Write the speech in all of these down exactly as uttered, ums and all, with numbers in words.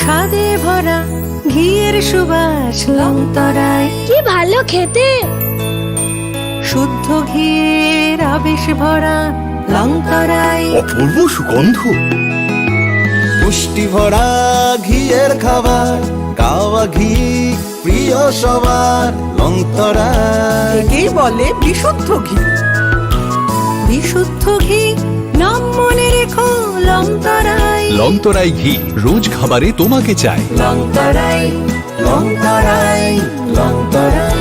স্বাদে ভরা ঘিয়ের সুবাস লংতরাই। কি ভালো খেতে। শুদ্ধ ঘিয়ের আবেশ ভরা লংতরাই। অপূর্ব সুগন্ধ। পুষ্টি ভরা ঘিয়ের খাবার, গাওয়া ঘি প্রিয় সবার, লংতরাই। একেই বলে বিশুদ্ধ ঘি। বিশুদ্ধ ঘি, নাম মনে রেখো, লংতরাই। লংতরাই ঘি, রোজ খাবারে তোমাকে চাই। লংতরাই, লংতরাই, লংতরাই।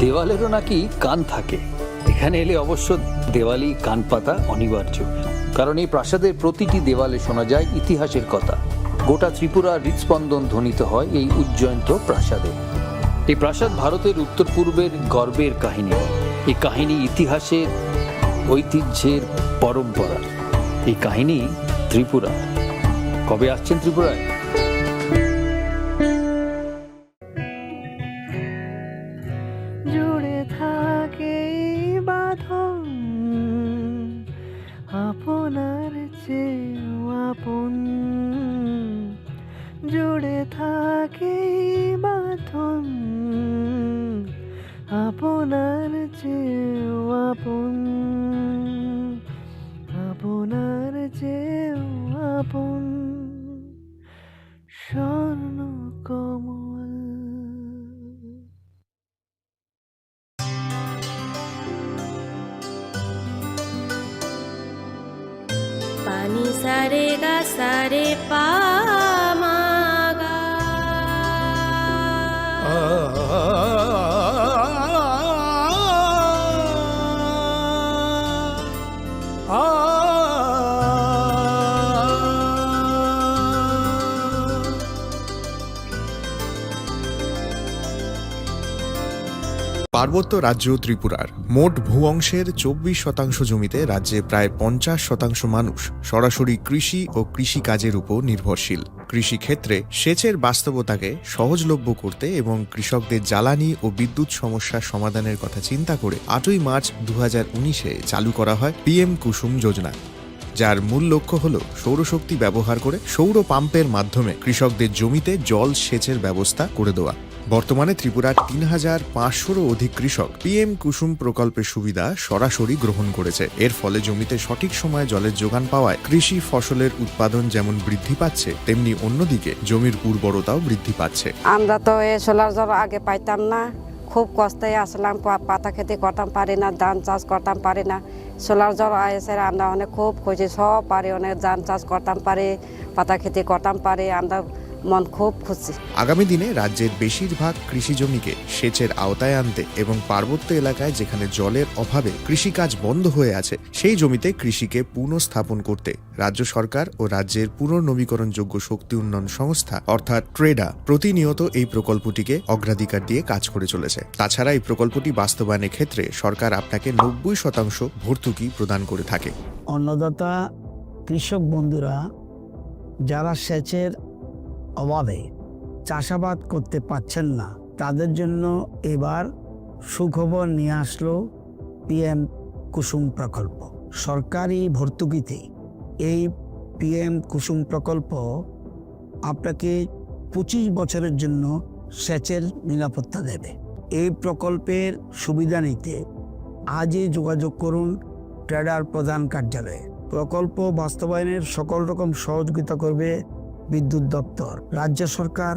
দেওয়ালেরও নাকি কান থাকে। এখানে এলে অবশ্য দেওয়ালি কান পাতা অনিবার্য, কারণ এই প্রাসাদের প্রতিটি দেওয়ালে শোনা যায় ইতিহাসের কথা। গোটা ত্রিপুরার হৃদস্পন্দন ধ্বনিত হয় এই উজ্জয়ন্ত প্রাসাদে। এই প্রাসাদ ভারতের উত্তর পূর্বের গর্বের কাহিনী। এই কাহিনী ইতিহাসের, ঐতিহ্যের, পরম্পরার। এই কাহিনী ত্রিপুরা। কবে আসছেন ত্রিপুরায়? জুড়ে থাকে এই বাঁধন, আপনার চেয়েও আপন। জুড়ে থাকে এই বাঁধন, আপনার চেয়েও আপন, আপনার চেয়েও আপন। স্বর্ণ কমল। পানি সারে গা সারে পা মা গা। পার্বত্য রাজ্য ত্রিপুরার মোট ভূ অংশের চব্বিশ শতাংশ জমিতে রাজ্যে প্রায় পঞ্চাশ শতাংশ মানুষ সরাসরি কৃষি ও কৃষিকাজের উপর নির্ভরশীল। কৃষিক্ষেত্রে সেচের বাস্তবতাকে সহজলভ্য করতে এবং কৃষকদের জ্বালানি ও বিদ্যুৎ সমস্যা সমাধানের কথা চিন্তা করে আটই মার্চ দু হাজার উনিশে চালু করা হয় পিএম কুসুম যোজনা, যার মূল লক্ষ্য হল সৌরশক্তি ব্যবহার করে সৌর পাম্পের মাধ্যমে কৃষকদের জমিতে জল সেচের ব্যবস্থা করে দেওয়া। বর্তমানে ত্রিপুরার তিন হাজার পাঁচশোরও অধিক কৃষক পিএম কুসুম প্রকল্পের সুবিধা সরাসরি গ্রহণ করেছে। এর ফলে জমিতে সঠিক সময়ে জলের যোগান পাওয়ায় কৃষি ফসলের উৎপাদন যেমন বৃদ্ধি পাচ্ছে, তেমনি অন্যদিকে জমির উর্বরতাও বৃদ্ধি পাচ্ছে। আমরা তো এই সোলার জল আগে পাইতাম না, খুব কষ্টে আসলাম, পা-, পাতা খেতে করতাম পারি না, ধান চাষ করতাম পারি না। সোলার জল আইসে আমরা অনেক খুব খুশি, সব পারি, অনেক ধান চাষ করতাম পারি, পাতা খেতে করতাম পারি, আমরা মন খুব খুশি। আগামী দিনে রাজ্যের বেশিরভাগ কৃষি জমিকে সেচের আওতায় আনতে এবং পার্বত্য এলাকায় যেখানে জলের অভাবে কৃষিকাজ বন্ধ হয়ে আছে, সেই জমিতে কৃষিকে পুনঃস্থাপন করতে রাজ্য সরকার ও রাজ্যের পুনর্নবীকরণযোগ্য শক্তি উন্নয়ন সংস্থা অর্থাৎ ট্রেডা প্রতিনিয়ত এই প্রকল্পটিকে অগ্রাধিকার দিয়ে কাজ করে চলেছে। তাছাড়া এই প্রকল্পটি বাস্তবায়নের ক্ষেত্রে সরকার আপনাকে নব্বই শতাংশ ভর্তুকি প্রদান করে থাকে। অন্নদাতা কৃষক বন্ধুরা যারা সেচের অভাবে চাষাবাদ করতে পারছেন না, তাদের জন্য এবার সুখবর নিয়ে আসলো পিএম কুসুম প্রকল্প। সরকারি ভর্তুকিতে এই পিএম কুসুম প্রকল্প আপনাকে পঁচিশ বছরের জন্য সেচের নিরাপত্তা দেবে। এই প্রকল্পের সুবিধা নিতে আজই যোগাযোগ করুন ট্রেডার প্রধান কার্যালয়ে। প্রকল্প বাস্তবায়নের সকল রকম সহযোগিতা করবে বিদ্যুৎ দপ্তর। রাজ্য সরকার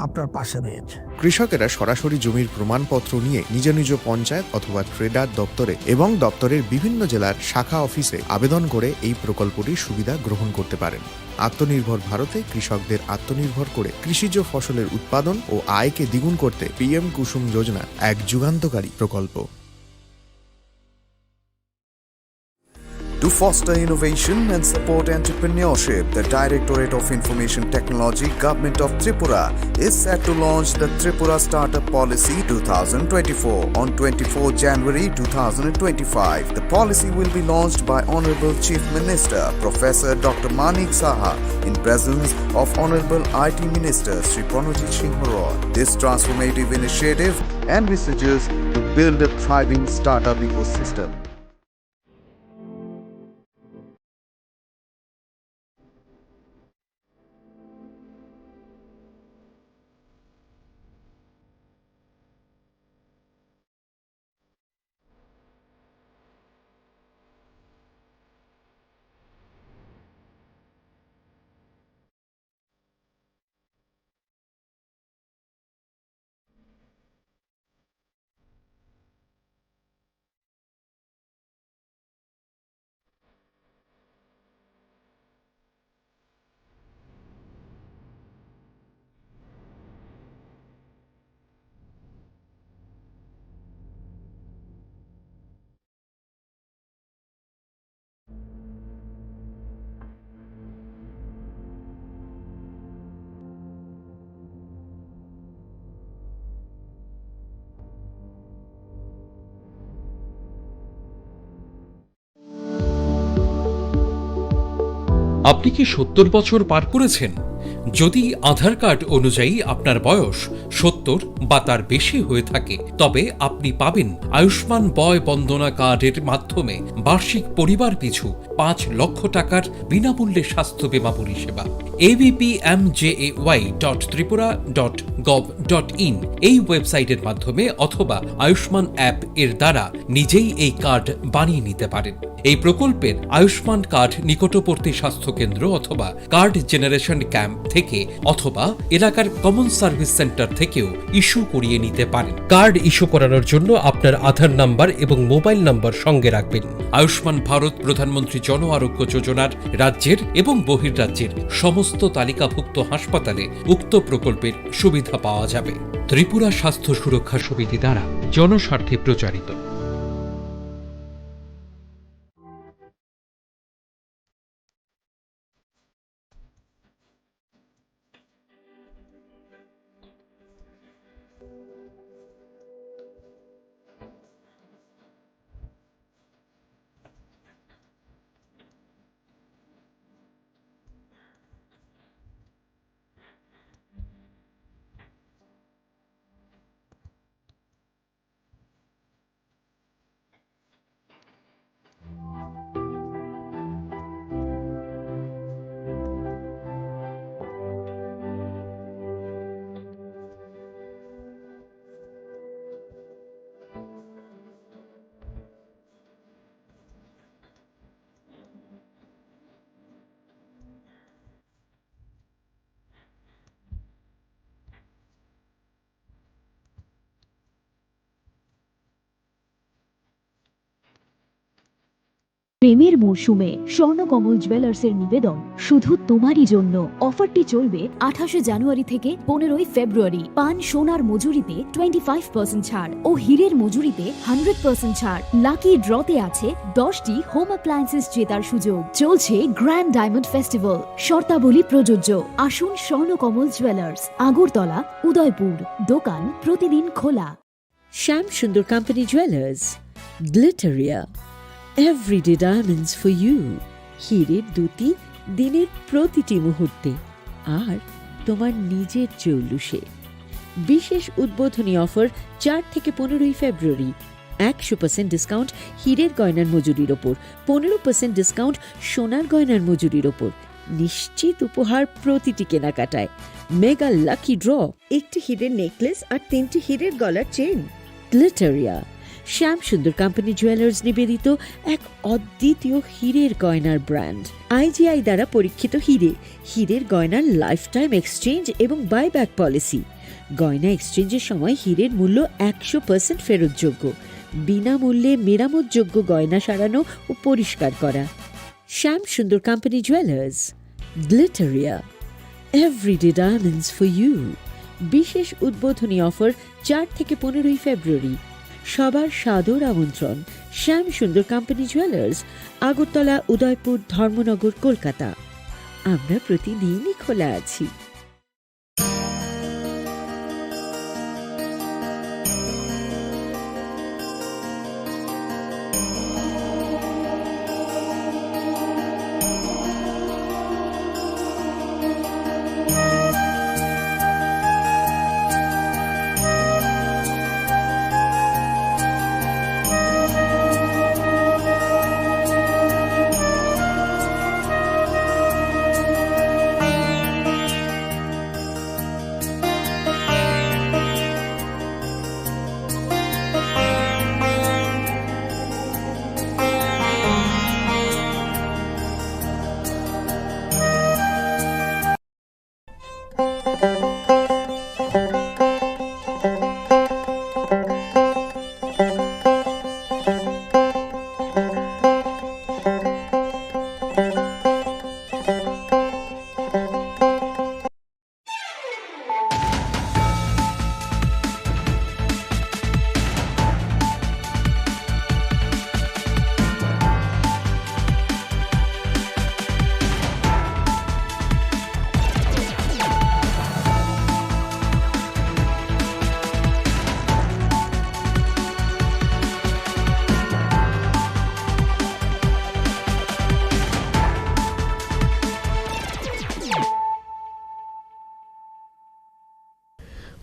আপনার পাশে রয়েছে। কৃষকেরা সরাসরি জমির প্রমাণপত্র নিয়ে নিজ নিজ পঞ্চায়েত অথবা ট্রেডার দপ্তরে এবং দপ্তরের বিভিন্ন জেলার শাখা অফিসে আবেদন করে এই প্রকল্পটির সুবিধা গ্রহণ করতে পারেন। আত্মনির্ভর ভারতে কৃষকদের আত্মনির্ভর করে কৃষিজ ফসলের উৎপাদন ও আয়কে দ্বিগুণ করতে পিএম কুসুম যোজনা এক যুগান্তকারী প্রকল্প। To foster innovation and support entrepreneurship, the Directorate of Information Technology, Government of Tripura, is set to launch the Tripura Startup Policy two thousand twenty-four on twenty-fourth January two thousand twenty-five. The policy will be launched by Honorable Chief Minister Professor Doctor Manik Saha in presence of Honorable I T Minister Shri Pranojit Singh Roy. This transformative initiative envisages to build a thriving startup ecosystem. আপনি কি সত্তর বছর পার করেছেন? যদি আধার কার্ড অনুযায়ী আপনার বয়স সত্তর বা তার বেশি হয়ে থাকে, তবে আপনি পাবেন আয়ুষ্মান বয় বন্দনা কার্ডের মাধ্যমে বার্ষিক পরিবার পিছু পাঁচ লক্ষ টাকার বিনামূল্যে স্বাস্থ্য বীমা পরিষেবা। ABPMJAY dot Tripura dot gov dot in এই ওয়েবসাইটের মাধ্যমে অথবা আয়ুষ্মান অ্যাপ এর দ্বারা নিজেই এই কার্ড বানিয়ে নিতে পারেন। এই প্রকল্পের আয়ুষ্মান কার্ড নিকটবর্তী স্বাস্থ্যকেন্দ্র অথবা কার্ড জেনারেশন ক্যাম্প থেকে অথবা এলাকার কমন সার্ভিস সেন্টার থেকেও ইস্যু করিয়ে নিতে পারেন। কার্ড ইস্যু করানোর জন্য আপনার আধার নাম্বার এবং মোবাইল নাম্বার সঙ্গে রাখবেন। আয়ুষ্মান ভারত প্রধানমন্ত্রী জন আরোগ্য যোজনার রাজ্যের এবং বহির্রাজ্যের সমস্ত তালিকাভুক্ত হাসপাতালে উক্ত প্রকল্পের সুবিধা পাওয়া যাবে। ত্রিপুরা স্বাস্থ্য সুরক্ষা সমিতি দ্বারা জনস্বার্থে প্রচারিত। প্রেমের মরশুমে স্বর্ণকমল জুয়েলার্সের নিবেদন শুধু তোমারই জন্য। অফারটি চলবে আঠাশে জানুয়ারি থেকে পনেরোই ফেব্রুয়ারি। পান সোনার মজুরিতে টোয়েন্টি ফাইভ পার্সেন্ট ছাড় ও হীরের মজুরিতে হান্ড্রেড পার্সেন্ট ছাড়। লাকি ড্রতে আছে দশটি হোম অ্যাপ্লায়েন্সেস জেতার সুযোগ। চলছে গ্র্যান্ড ডায়মন্ড ফেস্টিভ্যাল, শর্তাবলী প্রযোজ্য। আসুন স্বর্ণকমল জুয়েলার্স, আগরতলা, উদয়পুর। দোকান প্রতিদিন খোলা। Shyam Sundar company jewellers, Glitteria, everyday diamonds for you. হীরের দ্যুতি দিনের প্রতিটি মুহূর্তে, আর তোমার নিজের জৌলুসে। বিশেষ উদ্বোধনী অফার চার থেকে পনেরোই ফেব্রুয়ারি। একশো পার্সেন্ট ডিসকাউন্ট হীরের গয়নার মজুরির ওপর, পনেরো পার্সেন্ট ডিসকাউন্ট সোনার গয়নার মজুরির ওপর। নিশ্চিত উপহার প্রতিটি কেনাকাটায়। মেগা লাকি ড্র, একটি হীরের নেকলেস আর তিনটি হীরের গলার চেইন। গ্লিটারিয়া, শ্যাম সুন্দর কোম্পানি জুয়েলার্স নিবেদিত এক অদ্বিতীয় হীরের গয়নার ব্র্যান্ড। আইজিআই দ্বারা পরীক্ষিত হীরে, হীরের গয়নার লাইফ টাইম এক্সচেঞ্জ এবং বাইব্যাক পলিসি। গয়না এক্সচেঞ্জের সময় হীরের মূল্য একশো পার্সেন্ট ফেরতযোগ্য। বিনামূল্যে মেরামতযোগ্য গয়না সারানো ও পরিষ্কার করা। Shyam Sundar company jewellers, Glitteria, everyday diamonds for you. বিশেষ উদ্বোধনী অফার চার থেকে পনেরোই ফেব্রুয়ারি। সবার সাদর আমন্ত্রণ। শ্যাম সুন্দর কোম্পানি জুয়েলার্স, আগরতলা, উদয়পুর, ধর্মনগর, কলকাতা। আমরা প্রতিদিনই খোলা আছি।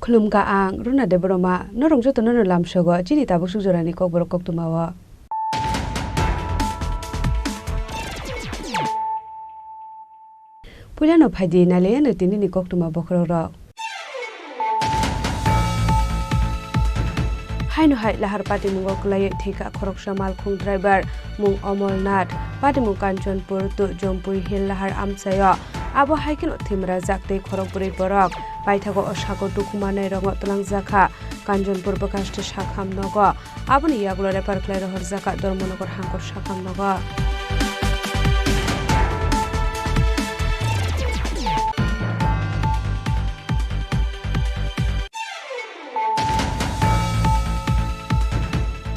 Khulumkha ang Runa Debbarma, norok jotono no lamsogo chini tabuk suk jorani kokborok koktwmao. Puilano phaidi nailaiyano tinini koktwma bokhorokrok. Haino hai lahar patimungo kwlaiwi thwikha khoroksa malkhung driver, mung Omol Nath, patimung Kanchanpur to Jampui Hill lahar amchaio. Abo hai kheno thwimrajak tei khorokbrwi borok. Paithago o sago dukhu mannairokno twlangjakha Kanchanpur bwkhaste sakham nogo. Aboni yagulo refer khlai rohorjakha Dharmanagar hangkor sakham nogo.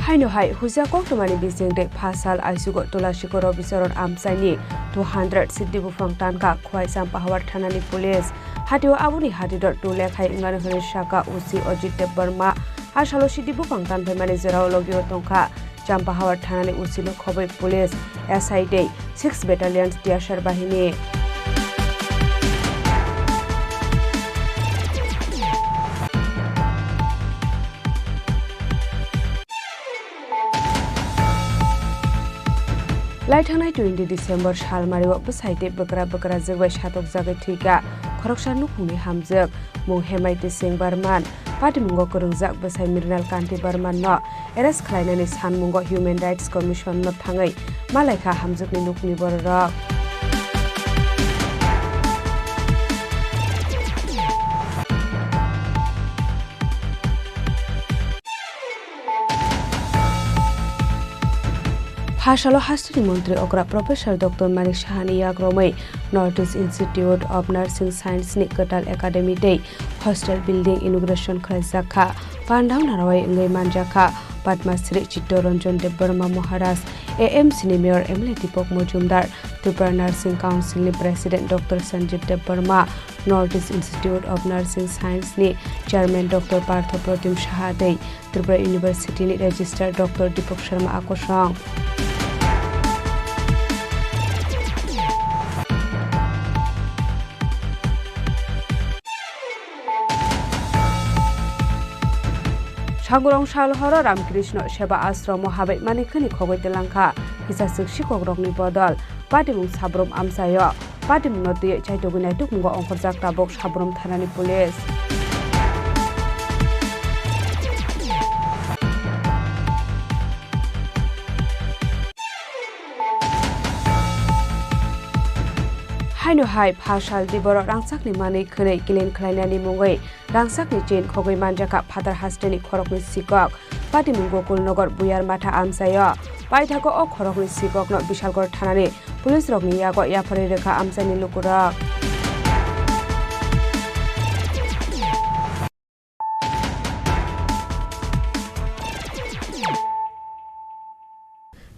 Haino hai, huja koktwmani bisingtwi phasal aisugo Tulasikor Robicharan amchaini two hundred siddi buphang tanka Khowai Champahawar thanani police. Hatio aboni hatidor two lakh hai wngnani hwnwi saka O C Ajit Debbarma. A salo siddi buphang tanphaimani jorao logio tongkha Champahawar thanani O C no khobwi police, S I tei six Battalion T S R bahini. Laithangnai twenty December salmario bwsai tei bwkra bwkrajwk bai satokjagwi thwikha khoroksa nukhungni hamjwk, mung Hemaiti Singh Barman. Patimungo kwrwngjak bwsai Mrinal Kanti Barman no arrest khlainani sanmungo Human Rights Commission no thangwi malaikha hamjwkni nukhungni bororok. Phasalo hasteni montri okra Professor Doctor Manik Sahani yagromwi North East Institute of Nursing Science ni kwtal academy tei hostel building inauguration khlaijak kha. Pandao narwai wngwi manjak kha Padma Shri Chittaranjan Debbarma Maharaj, A M C ni Mayor M L A Deepak Majumdar, Tripura Nursing Council ni President Doctor Sanjeev Debbarma, North East Institute of Nursing Science ni Chairman Doctor Partho Pratim Saha tei Tripura University ni Registrar Doctor Deepak Sharma a kosong. Sagurong sal horo Ramkrishna Seva Ashromo habai mani khani khogwi telangkha. Kisa swk sikokrokni bodol patimung sabrum amchaio. Patimungno twiwi chaitugwi naitukmungo ongkhorjak tabuk Sabrum thanani police. Haino hai phasal diboro rangchakni manwi khwnwi clean khlainani mungwi rangchakni chain khogwi manjakha Phatar hasteni khoroknwi sikok. Patimung Gokulnagar Buyar Matha amchaio. Paithago o khoroknwi sikokno Bishalgarh thanani police rokni yago yapharwi rwkha amchaini lukurok.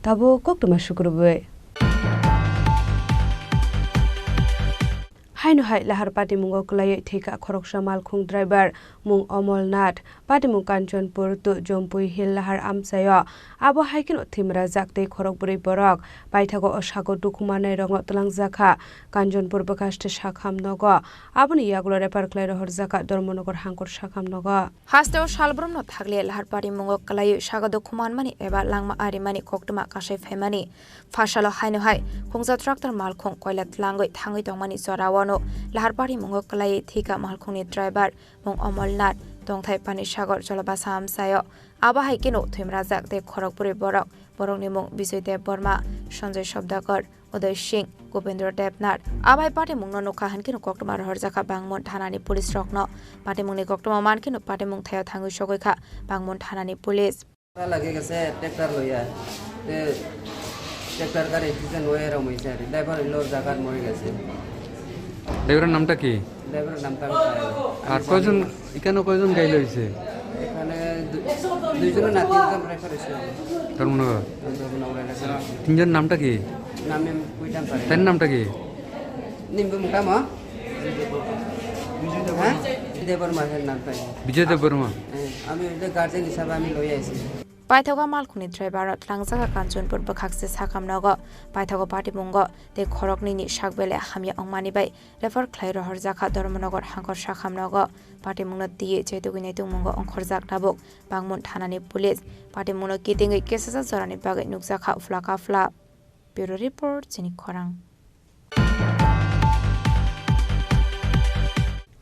Tabuk koktwma sukrubwi. Haino hai lahar patimungo kwlaiwi thwikha khoroksa malkhung driver mung Omol Nath, patimung Kanchanpur to Jampui Hill lahar amchaio. Abo hai kheno thwimrajak tei khorokbrwi borok. Paithago o sago dukhu mannairokno twlangjakha Kanchanpur bwkhaste sakham nogo. Aboni yagulo refer khlai rohorjakha Dharmanagar hangkor sakham nogo. Hasteo salbrumno thakle lahar patimungo kwlaiwi sago dukhu manmani eba langma arimani koktwma kasai phaimani. Phasalo haino hai khungsa tractor malkhung koila tlangwi thangwi tongmani joraono lahar patimungo kwlaiwi thwikha malkhungni driver mung Omol Nath, tongthai Panisagar jolobasa amchaio. Abo hai kheno thwimrajak tei khorokbrwi borok, borokni mung Bijoy Debbarma, Sanjay Sabdakar, Uday Singh, Gobindra Debnath. Abo hai patimungno nukha hwnkheno koktwma rohorjakha Bangmon thanani police rokno. Patimungni koktwma mankheno patimung thaio thangwi sogwikha Bangmon thanani police. Lagi gase tractor loiya. Te tractor gari accident হয়ে এরম হয়েছে আর কি। ড্রাইভার হইলো জাগার মরে গেছে। ড্রাইভারের নামটা কি? ড্রাইভারের নামটা আমি জানি না। আর কয়জন, এখানে কয়জন ঘাইল হয়েছে? এখানে দু-, দুইজন না তিনজন রেফার হয়েছে। ধর্মনগর? ধর্মনগর এলাকা। তিনজন নামটা কি? নামে আমি কইতাম পারি না। তার নামটা কি? নিম্বু মুকামো? হ্যাঁ? দেববর্মা এর নামটা। বিজয় দেববর্মা? হ্যাঁ, আমি ওই যে গার্জেন হিসাবে আমি লই আইছি। Paithago malkhungni driver-o tlangjak kha Kanchanpur bwkhakse sakhamnogo. Paithago patimungo tei khoroknwini sakbele hamya wngmani bai refer khlai rohorjak kha Dharmanagar hangkor sakhamnogo. Patimungno twiwi chaitugwi naitukmungo ongkhorjak tabuk Pangmung thanani police. Patimungno kitingwi kesajak jorani bagwi nukjak kha phla kaphla. Bureau report, Chini Khorang.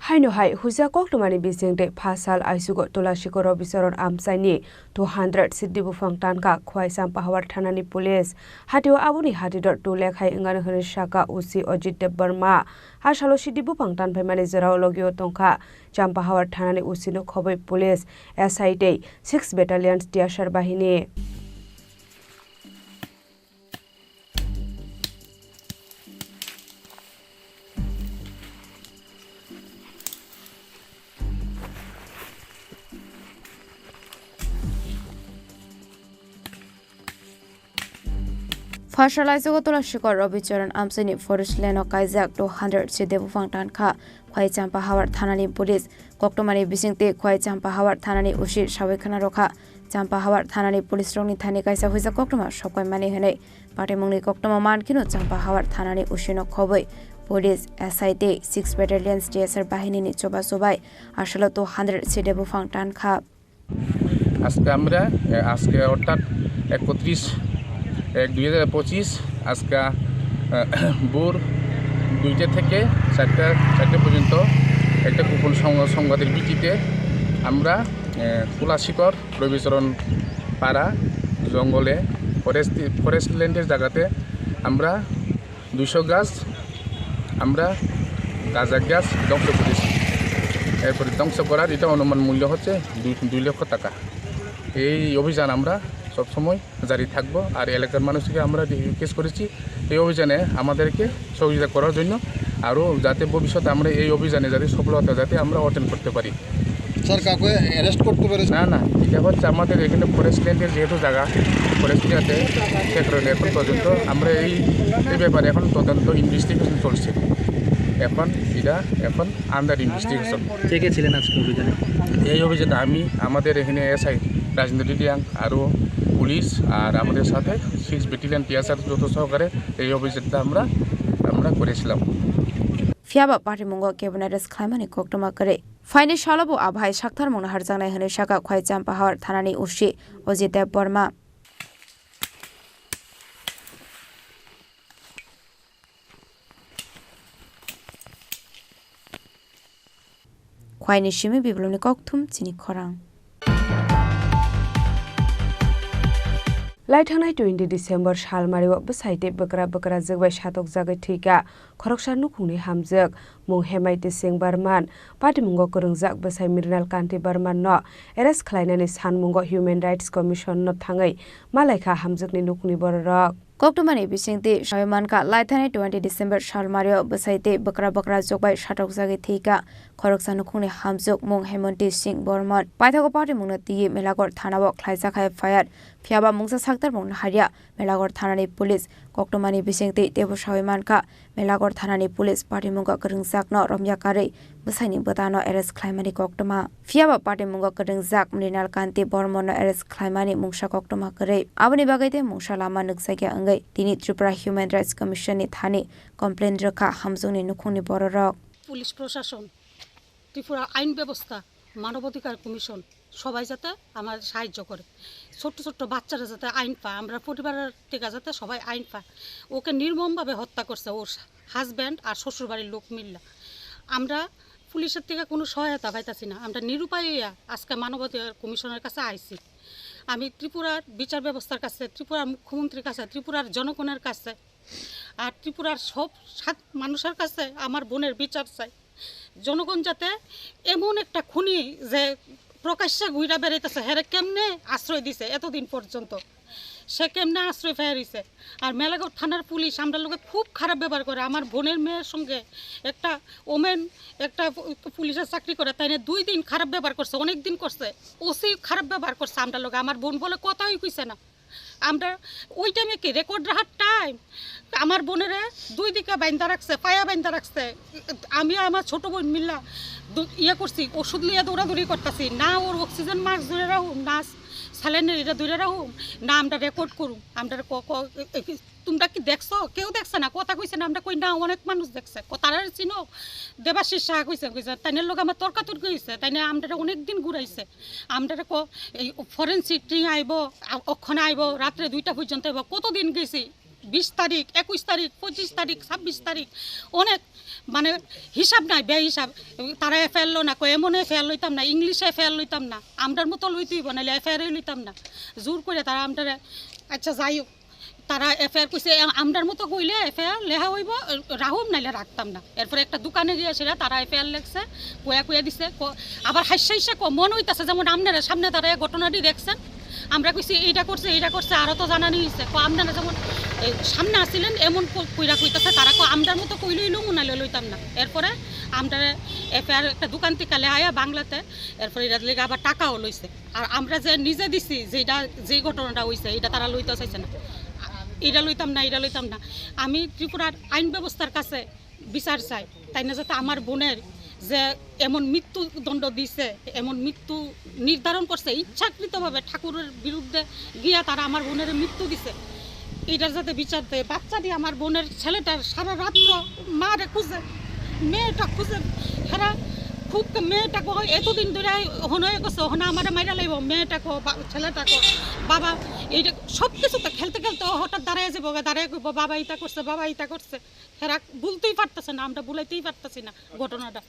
Haino hai huja koktwmani bisingtwi phasal aisugo Tulasikor Robicharan Amchaini two hundred sidi buphang tankha Khwai Champahawar thanani police. Hatio aboni hatidor two lekh hai wngani hwnwi saka O C Ajit Debbarma. Ha salo sidi buphang tanphaimani jorao logio tongkha Champahawar thanani O C no khobwi police, S I tei six Battalion T S R bahini. Phasal aisugo Tulasikor Robicharan Amchaini forest land o kaijak two hundred sidi buphang tankha Khwai Champahawar thanani police. Koktwmani bisingtwi Khwai Champahawar thanani O C sawi khna rokha. Champahawar thanani police rokni thani kaisa huijak koktwma sokpaimani hwnwi patimungni koktwma mankheno Champahawar thanani O C no khobwi police, S I tei six Battalion T S R bahinini chubachu bai asalo two hundred sidi buphang tankha. আজকে আমরা, এ, আজকে অর্থাৎ একত্রিশ এক দুই হাজার পঁচিশ, আজকে, আহ, ভোর দুইটা থেকে চারটা, চারটা পর্যন্ত একটা গোপন সং-, সংবাদের ভিত্তিতে আমরা, এ, তুলাশিকর রবিচরণ পাড়া জঙ্গলে ফরেস্ট, ফরেস্ট ল্যান্ডের জায়গাতে আমরা দুইশো গাছ আমরা গাঁজা গাছ ধ্বংস করেছি। এরপরে ধ্বংস করার এটা অনুমান মূল্য হচ্ছে দুই, দুই লক্ষ টাকা। এই অভিযান আমরা সবসময় জারি থাকবো। আর এলাকার মানুষকে আমরা রিকোয়েস্ট করেছি এই অভিযানে আমাদেরকে সহযোগিতা করার জন্য, আরও যাতে ভবিষ্যতে আমরা এই অভিযানে যাতে সফলতা যাতে আমরা অর্জন করতে পারি। স্যার, কাউকে অ্যারেস্ট করতে পেরেছেন? না, না, এটা হচ্ছে আমাদের এখানে ফরেস্ট ল্যান্ডের যেহেতু জায়গা, ফরেস্ট এরিয়াতে, সে কারণে এখন পর্যন্ত আমরা এই, এই ব্যাপারে এখন তদন্ত, ইনভেস্টিগেশন চলছে। এখন এটা এখন আন্ডার ইনভেস্টিগেশন। কে কে ছিলেন আজকে অভিযানে? এই অভিযানে আমি, আমাদের এখানে এসআই রাজেন্দ্র রিয়াং, আরও পুলিশ, আর আমাদের সাথে সিক্স ব্যাটালিয়ন টিএসআর যৌথ সহকারে এই অভিযানটা আমরা, আমরা করেছিলাম। Phiyaba patimungo kebono arrest khlaimani koktwma kwrwi. Phaini salo bo abo hai saktharmungno harjaknai hwnwi sakha Khwai Champahawar thanani O C Ajit Debbarma. Khwaini simi biplopni kokthum chini khorang. Lai thangnai twenty December salmario bwsai tei bwkra bwkra jwk bai satokjagwi thwikha khoroksa nukhungni hamjwk mung Hemaiti Singh Barman. Patimungo kwrwngjak bwsai Mrinal Kanti Barman no arrest khlainani sanmungo Human Rights Commission no thangwi malaikha hamjwkni nukhungni bororok. Koktwmani bisingtwi sawi mankha, lai thani twenty December salmario bwsai tei bwkra bwkra jwk bai satokjagwi thwikha khoroksa nukhungni hamjwk mung Hemoti Singh Bormon. Paithago patimungno twiwi Melagor thanao khlaijak hai F I R, phiyaba mungsa saktarmung naharya Melagor thanani police. Koktwmani bisingtwi teibo sawi mankha, Melagor thanani police patimungo kwrwngjakno romya karwi bwsaini bwtano arrest khlaimani koktwma. Phiyaba patimungo kwrwngjak Mrinal Kanti Bormonno arrest khlaimani mungsa koktwma kwrwi. Aboni bagwi tei mungsa lama nukjakya wngwi tini Tripura Human Rights Commission ni thani complaint rwkha hamjwkni nukhungni bororok. Police প্রশাসন, ত্রিপুরা আইন ব্যবস্থা, মানবাধিকার কমিশন, সবাই যাতে আমার সাহায্য করে। ছোট্ট ছোট্ট বাচ্চারা যাতে আইন পায়, আমরা পরিবারের থেকে যাতে সবাই আইন পায়। ওকে নির্মমভাবে হত্যা করছে ওর হাজব্যান্ড আর শ্বশুরবাড়ির লোক মিল্লা। আমরা পুলিশের থেকে কোনো সহায়তা পাইতাছি না। আমরা নিরুপায় হইয়া আজকে মানবাধিকার কমিশনের কাছে আইছি। আমি ত্রিপুরার বিচার ব্যবস্থার কাছে, ত্রিপুরার মুখ্যমন্ত্রীর কাছে, ত্রিপুরার জনগণের কাছে, আর ত্রিপুরার সব সাত মানুষের কাছে আমার বোনের বিচার চাই। জনগণ যাতে এমন একটা খুনি যে প্রকাশ্যে ঘুরে বেড়াইতেছে, হেরে কেমনে আশ্রয় দিছে এতদিন পর্যন্ত, সে কেমনে আশ্রয় পেয়ে রইছে। আর মেলাঘর থানার পুলিশ আমরা লোকে খুব খারাপ ব্যবহার করে। আমার বোনের মেয়ের সঙ্গে একটা ওমেন, একটা পু-, পুলিশের চাকরি করে, তাই না দুই দিন খারাপ ব্যবহার করছে, অনেক দিন করছে, ওসি খারাপ ব্যবহার করছে আমরা লোকে। আমার বোন বলে কথাই কইছে না। আমরা ওই টাইমে কি রেকর্ড রাখার টাইম? আমার বোনেরে দুই দিকে বাইন্দা রাখছে, পায়া বাইন্দা রাখছে। আমি আমার ছোট বোন মিল্লা দু-, ইয়ে করছি, ওষুধ লইয়া দৌড়াদৌড়ি করতেছি, না ওর অক্সিজেন মাস্ক ধরে রাখুন, না স-, থাইল্যান্ডের এটা ধরে রাখুম, না আমরা রেকর্ড করুম, আমরা ক-, ক-, এ-, এ-, তোমরা কি দেখছো? কেউ দেখছে না, কথা কইছে না, আমরা কই না, অনেক মানুষ দেখছে। ক-, তারা চিনো, দেবাশিস সাহা কইছে, কইছে, তাইনের লগে আমার তর্কাতর্কি হইছে, তাইনে আমরা অনেক দিন ঘুরাইছে। আমরা ক-, এই ফরেন্সিক টিম আইবো, আ-, অক্ষণে আইবো, রাত্রে দুইটা পর্যন্ত আইবো, কতদিন গেছি? বিশ তারিখ, একুশ তারিখ, পঁচিশ তারিখ, ছাব্বিশ তারিখ, অনেক মানে হিসাব নাই, বেহিসাব। তারা এফআইআর লো না, কয় এমন এফআইআর লইতাম না, ইংলিশে এফআইআর লইতাম না, আমরার মতো লইতেই বানাইলে এফআইআর লইতাম না, জোর করে তারা আমরারে। আচ্ছা, যাই হোক, তারা এফআইআর কইছে, এ-, আমরার মতো কইলে এফআইআর লেখা হইব, রাহুম নাইলে রাখতাম না। এরপরে একটা দোকানে গিয়ে সেটা তারা এফআইআর লেখছে, কয়া কয়া দিছে, ক-, আবার হাসছে হাসছে ক-, মনে হইতাছে যেমন আপনারা সামনে তারা এই ঘটনাটি দেখছেন, আমরা কইছি এইটা করছে, এইটা করছে, আরো তো জানানি হইছে। কো আপনারা যেমন এই সামনে আছিলেন, এমন ক-, কইরা কইতাছে, তারা কো আমরার মতো কইলে লইলো, মনে হইলে লইতাম না। এরপরে আমরা এফআইআর একটা দোকান থেকে লেহাইয়া বাংলাতে, এরপরে এটার লেগে আবার টাকাও লইছে। আর আমরা যে নিজে দিছি, যেটা, যেই ঘটনাটা হইছে, এটা তারা লইতে চাইছে না। এটা লইতাম না, এটা লইতাম না। আমি ত্রিপুরার আইন ব্যবস্থার কাছে বিচার চাই, তাই না? যাতে আমার বোনের যে এমন মৃত্যুদণ্ড দিছে, এমন মৃত্যু নির্ধারণ করছে, ইচ্ছাকৃতভাবে ঠাকুরের বিরুদ্ধে গিয়া তারা আমার বোনের মৃত্যু দিছে, এটার যাতে বিচার দেয়। বাচ্চাটি আমার বোনের ছেলেটার সারা রাত্র মারে খুঁজে, মেয়েটা খুঁজে, সারা খুব মেয়েটাকে এতদিন ধরে হনো এগোছে, হনো আমার মাইরা লাইব, মেয়েটাকে বা-, ছেলেটাকে বাবা, এইটা সব কিছুতে খেলতে খেলতে ও হঠাৎ দাঁড়ায় যাবো, দাঁড়ায় কইবো, "বাবা ইটা করছে, বাবা ইটা করছে।" হেরা বলতেই পারতেছে না, আমরা বুলাইতেই পারতেছি না ঘটনাটা।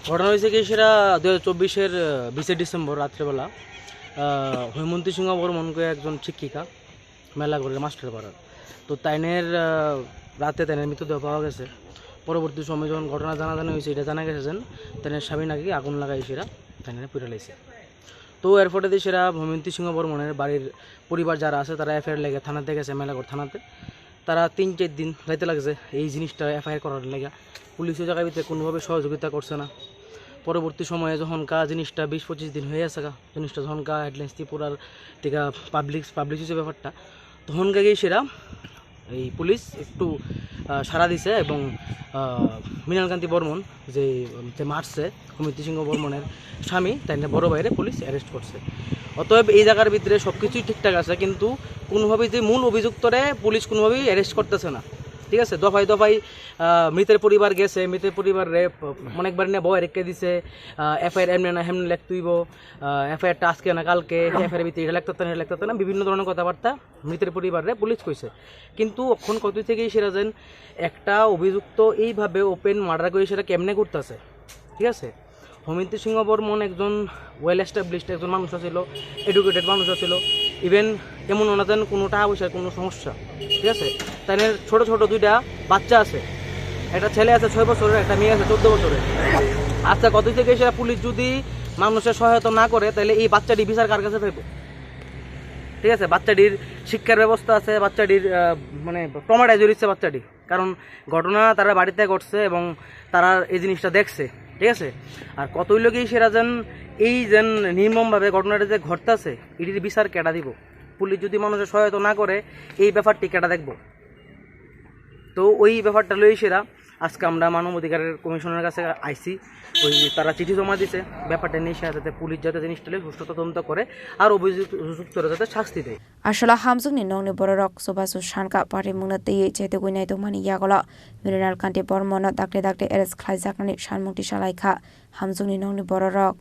ঘটনা হয়েছে কি, সেটা দুই হাজার চব্বিশের, আহ, বিশে ডিসেম্বর রাত্রেবেলা, আহ, হৈমন্তী সিংহ বর্মন কয়ে একজন শিক্ষিকা, মেলাঘরের মাস্টার পাড়ার। তো তাইনের, আহ, রাতে তাইনের মৃতদেহ পাওয়া গেছে। পরবর্তী সময় যখন ঘটনা জানাজানি হয়েছে, এটা জানা গেছে যে তাইনের স্বামী নাকি আগুন লাগাই সেরা তাইনের পুড়ে লাইছে। তো এরপরে দিয়ে সেরা হৈমন্তী সিংহ বর্মনের বাড়ির পরিবার যারা আছে, তারা এফআইআর লেগে থানাতে গেছে, মেলাঘর থানাতে। তারা তিন চার দিন যাইতে লাগছে এই জিনিসটা এফআইআর করার লেগে। পুলিশও জায়গার ভিতরে কোনোভাবে সহযোগিতা করছে না। পরবর্তী সময়ে যখন কা জিনিসটা বিশ পঁচিশ দিন হয়ে আছে গা, জিনিসটা যখন কা হেডলাইন্স ত্রিপুরার টিকা পাবলিক, পাবলিশ হয়েছে ব্যাপারটা, তখন গিয়ে সেরা এই পুলিশ একটু, আহ, সাড়া দিছে এবং, আহ, মৃণালকান্তি বর্মন যে, যে মারছে, হৈমন্তী সিংহ বর্মনের স্বামী, তাই না, বড় ভাইরে পুলিশ অ্যারেস্ট করছে। অতএব এই জায়গার ভিতরে সব কিছুই ঠিকঠাক আছে, কিন্তু কোনোভাবেই যে মূল অভিযুক্তরে পুলিশ কোনোভাবেই অ্যারেস্ট করতেছে না, ঠিক আছে? দফায় দফায়, আহ, মৃতের পরিবার গেছে, মৃতের পরিবাররে অনেকবার নিয়ে বয় রেখে দিছে, আহ, এফআইআর এমনি না হেমনি লেখতে হইব, আহ, এফআইআরটা আজকে না কালকে, এফআইআর ভিতরে এটা লেখতে না, এটা লেখতে না, বিভিন্ন ধরনের কথাবার্তা মৃতের পরিবাররে পুলিশ কইছে। কিন্তু অখন কত থেকে সেটা যেন একটা অভিযুক্ত এইভাবে ওপেন মার্ডার করে সেটা কেমনে করতেছে, ঠিক আছে? হৈমন্তী সিংহ বর্মন একজন ওয়েল এস্টাবলিশড একজন মানুষ আছিল, এডুকেটেড মানুষ আছিল, ইভেন এমন ওনাদের কোনো টাকা পয়সার কোনো সমস্যা, ঠিক আছে? তাদের ছোট ছোট দুইটা বাচ্চা আছে, একটা ছেলে আছে ছয় বছরের, একটা মেয়ে আছে চোদ্দ বছরের। আচ্ছা, কত থেকে সেটা পুলিশ যদি মানুষের সহায়তা না করে, তাহলে এই বাচ্চাটি বিচার কার কাছে পাইব? ঠিক আছে, বাচ্চাটির শিক্ষার ব্যবস্থা আছে, বাচ্চাটির, আহ, মানে, ট্রমাটাইজ হয়েছে বাচ্চাটি, কারণ ঘটনা তারা বাড়িতে ঘটছে এবং তারা এই জিনিসটা দেখছে, ঠিক আছে? আর কত হইল কি সেটা যেন এই যেন নির্মমভাবে ঘটনাটা যে ঘটতেছে, এটির বিচার কেটা দিব? পুলিশ যদি মানুষের সহায়তা না করে, এই ব্যাপারটি কেটা দেখবো? তো ওই ব্যাপারটা লই সেরা আজকে আমরা মানব অধিকারের কমিশনের কাছে আইছি। ওই তারা চিঠি জমা দিছে ব্যাপারটা নিয়ে সেরা, যাতে পুলিশ যাতে জিনিসটা লই সুষ্ঠু তদন্ত করে আর অভিযুক্ত, অভিযুক্তরা যাতে শাস্তি দেয়। Aswla hamjwkni nokni bororok chubachu sankha parimungno twiwi chetugwi naitokmani yagulo Mrinal Kanti Bormono dakti dakti arrest khlaijaknani sanmung tisalaikha hamjwkni nokni bororok.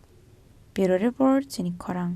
Bureau Report, chini khorang.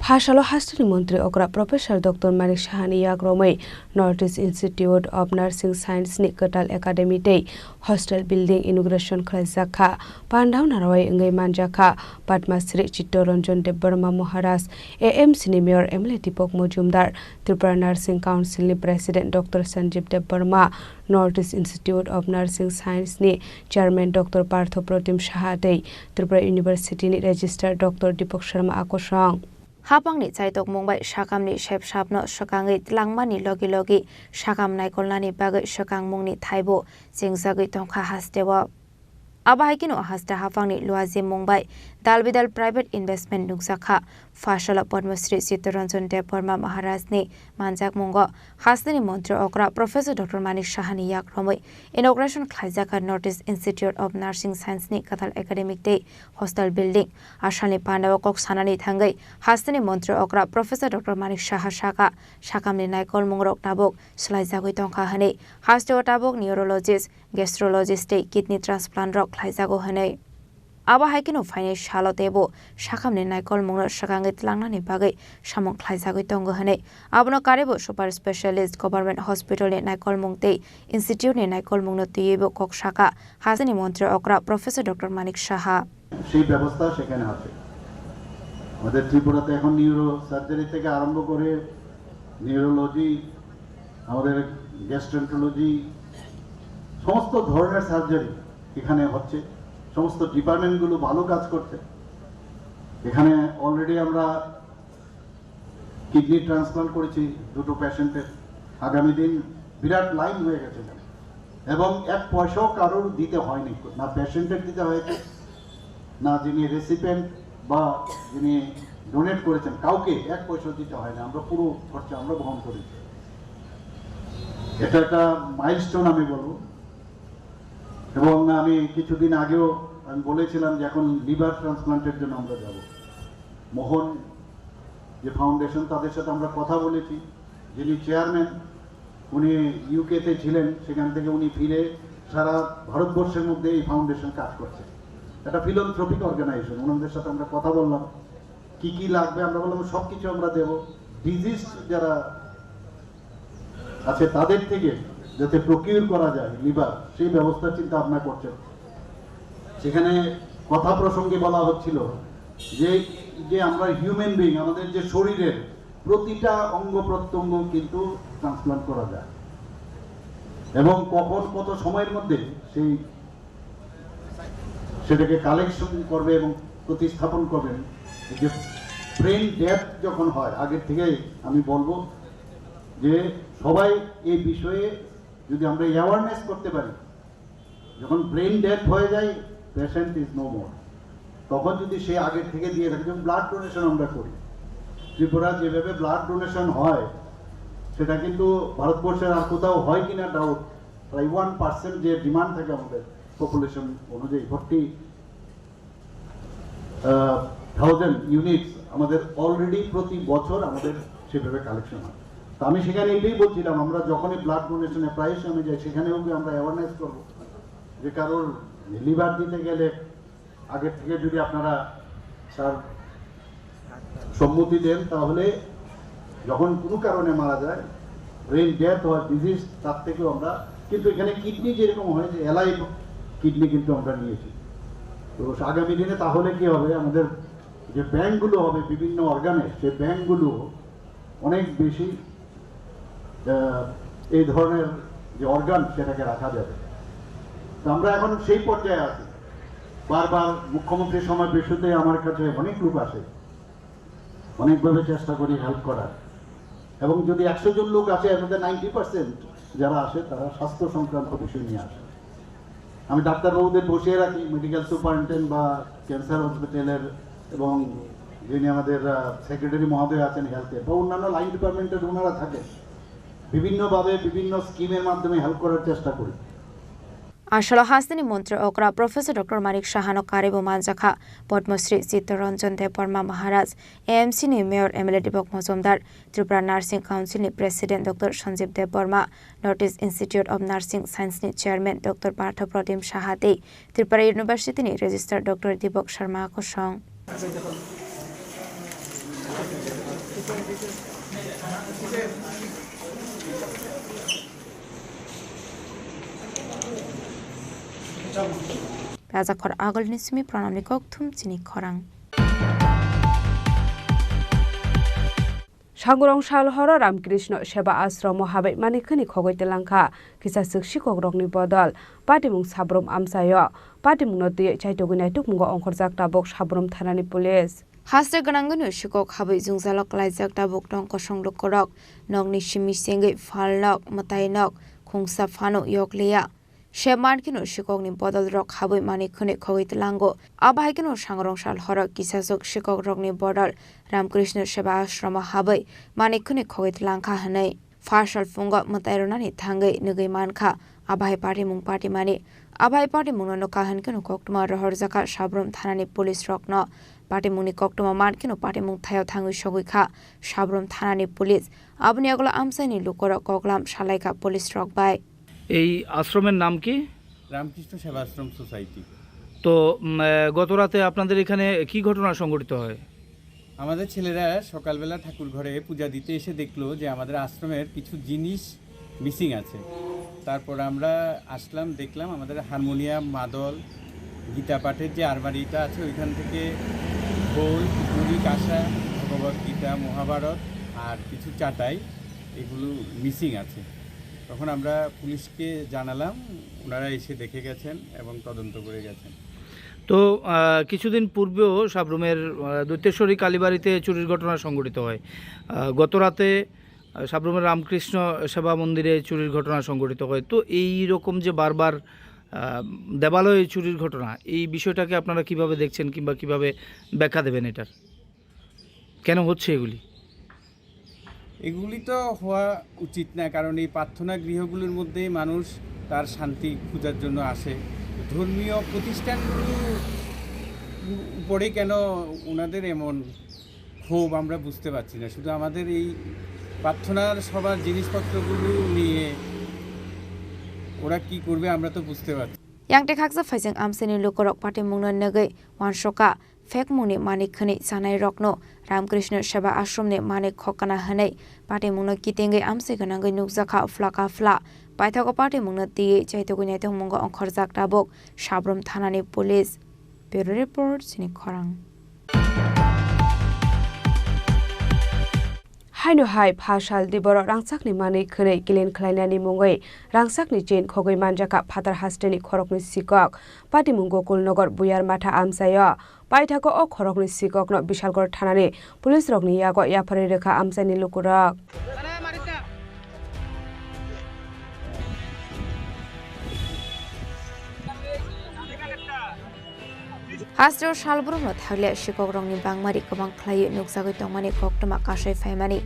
Phasalo hasteni montri okra Professor Doctor Manik Sahani yagromwi North East Institute of Nursing Science ni kwtal academy tei hostel building inauguration khlaijak kha. Pandao narwai wngwi manjak kha Padma Shri Chittaranjan Debbarma Maharaj, A M C ni Mayor M L A Deepak Majumdar, Tripura Nursing Council ni President Doctor Sanjeev Debbarma, North East Institute of Nursing Science ni Chairman Doctor Partho Protim Saha tei Tripura University ni Registrar Doctor Deepak Sharma akosong. Hapangni chaitokmung bai sakamni sep sapno swkangwi tlangmani logi logi sakam naikolnani bagwi swkangmungni thaibo chengjagwi tongkha hasteo. Abo hai kheno haste haphangni luajimung bai Dalbidal private investment nukjakha. Phaisalo Padma Shri Chittaranjan Debbarma Maharajni manjakmungo hasteni montri okra Professor Doctor Manik Sahani yak romwi inauguration khlaijakha North East Institute of Nursing Science ni kwtal academic tei hostel building. Asalni pandao kok sanani thangwi hasteni montri okra Professor Doctor Manik Saha saka, sakamni naikolmungrok tabuk swlaijagwi tongkha hwnwi. Hasteo tabuk neurologist, gastrologist tei kidney transplant rok khlaijago hwnwi. Abo hai kheno phainai salo teibo sakhamni naikolmungno swkangwi tlangnani bagwi samung khlaijagwi tongo hwnwi. Abono karwibo super specialist government hospital ni naikolmung tei institute ni naikolmungno twiwibo kok saka hasteni montri okra Professor Doctor Manik Saha. সেই ব্যবস্থা সেখানে আছে। আমাদের ত্রিপুরাতে এখন neuro surgery থেকে আরম্ভ করে নিউরোলজি, আমাদের গ্যাস্ট্রোএন্টারোলজি, সমস্ত ধরনের সার্জারি এখানে হচ্ছে। সমস্ত ডিপার্টমেন্টগুলো ভালো কাজ করছে। এখানে অলরেডি আমরা কিডনি ট্রান্সপ্লান্ট করেছি দুটো পেশেন্টের। আগামী দিন বিরাট লাইন হয়ে গেছে এখানে। এবং এক পয়সাও কারোর দিতে হয়নি, না পেশেন্টের দিতে হয়েছে, না যিনি রেসিপিয়েন্ট বা যিনি ডোনেট করেছেন, কাউকে এক পয়সাও দিতে হয়নি। আমরা পুরো খরচা আমরা বহন করেছি। এটা একটা মাইলস্টোন আমি বলবো। এবং আমি কিছুদিন আগেও আমি বলেছিলাম যে এখন লিভার ট্রান্সপ্লান্টের জন্য আমরা যাব। মোহন যে ফাউন্ডেশন, তাদের সাথে আমরা কথা বলেছি। যিনি চেয়ারম্যান, উনি ইউকেতে ছিলেন, সেখান থেকে উনি ফিরে সারা ভারতবর্ষের মধ্যে এই ফাউন্ডেশন কাজ করছে। একটা ফিলান্থ্রপিক অর্গানাইজেশন, ওনাদের সাথে আমরা কথা বললাম, কি কি লাগবে। আমরা বললাম, "সব কিছু আমরা দেবো।" ডিজিজ যারা আছে, তাদের থেকে যাতে প্রকিউর করা যায় লিভার, সেই ব্যবস্থা চিন্তা ভাবনা করছেন। সেখানে কথা প্রসঙ্গে বলা হচ্ছিল যে, যে আমরা হিউম্যান বিং, আমাদের যে শরীরের প্রতিটা অঙ্গ প্রত্যঙ্গ কিন্তু ট্রান্সপ্লান্ট করা যায়, এবং কখন কত সময়ের মধ্যে সেই সেটাকে কালেকশন করবে এবং প্রতিস্থাপন করবেন। এই যে ব্রেন ডেথ যখন হয়, আগের থেকেই আমি বলবো যে সবাই এই বিষয়ে যদি আমরা অ্যাওয়ারনেস করতে পারি, যখন ব্রেন ডেথ হয়ে যায়, পেশেন্ট ইজ নো মোর, তখন যদি সে আগের থেকে দিয়ে থাকে, যেমন ব্লাড ডোনেশন আমরা করি, ত্রিপুরা যেভাবে ব্লাড ডোনেশন হয়, সেটা কিন্তু ভারতবর্ষের আর কোথাও হয় কিনা ডাউট। প্রায় ওয়ান পার্সেন্ট যে ডিমান্ড থাকে আমাদের পপুলেশন অনুযায়ী, ফর্টি থাউজেন্ড ইউনিটস আমাদের অলরেডি প্রতি বছর আমাদের সেভাবে কালেকশন হয়। তো আমি সেখানে এটাই বলছিলাম, আমরা যখনই ব্লাড ডোনেশনে প্রায়শই আমি যাই, সেখানেও গিয়ে আমরা অ্যাওয়ারনেস করবো যে কারোর লিভার দিতে গেলে আগের থেকে যদি আপনারা তার সম্মতি দেন, তাহলে যখন কোনো কারণে মারা যায়, ব্রেন ডেথ হয়, ডিজিজ, তার থেকেও আমরা, কিন্তু এখানে কিডনি যেরকম হয় যে অ্যালাইভ কিডনি কিন্তু আমরা নিয়েছি। তো আগামী দিনে তাহলে কি হবে, আমাদের যে ব্যাংকগুলো হবে বিভিন্ন অর্গানের, সেই ব্যাংকগুলো অনেক বেশি আহ, এই ধরনের যে অর্গান, সেটাকে রাখা যাবে। তো আমরা এখন সেই পর্যায়ে আছি। বারবার মুখ্যমন্ত্রীর সময় বেসুতে আমার কাছে অনেক লোক আসে, অনেকভাবে চেষ্টা করি হেল্প করার। এবং যদি একশো জন লোক আসে, এর মধ্যে নাইনটি পার্সেন্ট যারা আসে, তারা স্বাস্থ্য সংক্রান্ত বিষয় নিয়ে আসে। আমি ডাক্তারবাবুদের বসিয়ে রাখি, মেডিকেল সুপারিনটেন্ডেন্ট বা ক্যান্সার হসপিটালের, এবং যিনি আমাদের, আহ, সেক্রেটারি মহোদয় আছেন হেলথের, বা অন্যান্য লাইন ডিপার্টমেন্টের ওনারা থাকেন, বিভিন্নভাবে বিভিন্ন স্কিমের মাধ্যমে হেল্প করার চেষ্টা করি। Asalo hasteni montri okra Professor Doctor Manik Sahano karwibo manjakha Padma Shri Chittaranjan Debbarma Maharaj, A M C ni Mayor M L A Dibok Mojumdar, Tripura Nursing Council ni President Doctor Sanjeev Debbarma, North East Institute of Nursing Science ni Chairman Doctor Partha Pratim Saha tei Tripura University ni Registrar Doctor Dibok Sharma kosong. Rajakhor agulni simi pranamni kokthum chini khorang. Sangurong sal horo Ramkrishna Seva Ashromo habai mani khani khogoi telangkha. Kisa swk sikokrokni bodol patimung sabrum amchaio. Patimungno twiwi chaitogwi naitukmungo ongkhorjak tabuk sabrum thanani police. Haste gwnangwino sikok habwi jwngjalo klaijak tabuk tong kosong lukurok. Nokni simi sengwi phalnok, mwtainok, khungsa phano yokliya. Se mankheno sikokni bodolrok habwi manwi khwnwi khogwi tlango. Abo hai kheno sangrong sal horo kisaswk sikokrokni bodol Ramkrishna Seva Ashromo habwi manwi khwnwi khogwi tlangkha hwnwi. Pha sal phungo mwtai rwnani thangwi nugwi mankha. Abo hai patimung patimani. Abo hai patimungno nukha hwn kheno koktwma rohorjakha Sabrum thanani police rokno. Patimungni koktwma mankheno patimung thaio thangwi sogwi kha Sabrum thanani police. Aboni yagulo amchaini lukorok koklam salaikha police rok bai. এই আশ্রমের নাম কি? রামকৃষ্ণ সেবাশ্রম সোসাইটি। তো, উম, আহ, গত রাতে আপনাদের এখানে কি ঘটনা সংঘটিত হয়? আমাদের ছেলেরা সকালবেলা ঠাকুর ঘরে পূজা দিতে এসে দেখলো যে আমাদের আশ্রমের কিছু জিনিস মিসিং আছে। তারপর আমরা আসলাম, দেখলাম আমাদের হারমোনিয়াম, মাদল, গীতা পাঠের যে আলমারিটা আছে, ওইখান থেকে বই, পুঁথি, কাঁসা, ভগবদ্গীতা, মহাভারত আর কিছু চাটাই, এগুলো মিসিং আছে। তখন আমরা পুলিশকে জানালাম, ওনারা এসে দেখে গেছেন এবং তদন্ত করে গেছেন। তো, আহ, কিছুদিন পূর্বেও সাবরুমের, আহ, দৈত্যেশ্বরী কালীবাড়িতে চুরির ঘটনা সংঘটিত হয়। আহ, গত রাতে, আহ, সাবরুমের রামকৃষ্ণ সেবা মন্দিরে চুরির ঘটনা সংঘটিত হয়। তো এই রকম যে বারবার, আহ, দেবালয়ে চুরির ঘটনা, এই বিষয়টাকে আপনারা কিভাবে দেখছেন কিংবা কিভাবে ব্যাখ্যা দেবেন এটার? কেন হচ্ছে এগুলি? এগুলি তো হওয়া উচিত না, কারণ এই প্রার্থনা গৃহগুলির মধ্যেই মানুষ তার শান্তি খোঁজার জন্য আসে। ধর্মীয় প্রতিষ্ঠানগুলোর উপরে কেন ওনাদের এমন ক্ষোভ, আমরা বুঝতে পারছি না। শুধু আমাদের এই প্রার্থনার সভার জিনিসপত্রগুলো নিয়ে ওরা কি করবে, আমরা তো বুঝতে পারছি না। Yang tei khaksa phaising amchaini lukurok patimungno nugwi uansukha. Phekmungni manwi khwnwi chanairokno Ramkrishna Seva Ashramni manwi khokna hwnwi patimungno kitingwi amchai gwnangwi nukjakha phlaka phla. Paithago patimungno twiwi chaitugwi naitokmungo ongkhorjak tabuk Sabrum thanani police. Bureau Report, Chini Khorang. Haino hai pha sal di borok rangchakni manwi khwnwi clean khlainani mungwi rangchakni chain khogwi manjakha Phatar hasteni khoroknwi sikok. Patimung Gokul Nogor Buyar Matha amchaio. Paithago o khoroknwi sikokno Bishalgarh thanani police rokni yago yapharwi rwkha amchaini lukurok. Hasteo salbrumno thakle sikokrokni bangmari kwbang khlaiwi nukjagwi tongmani koktwma kasai phaimani.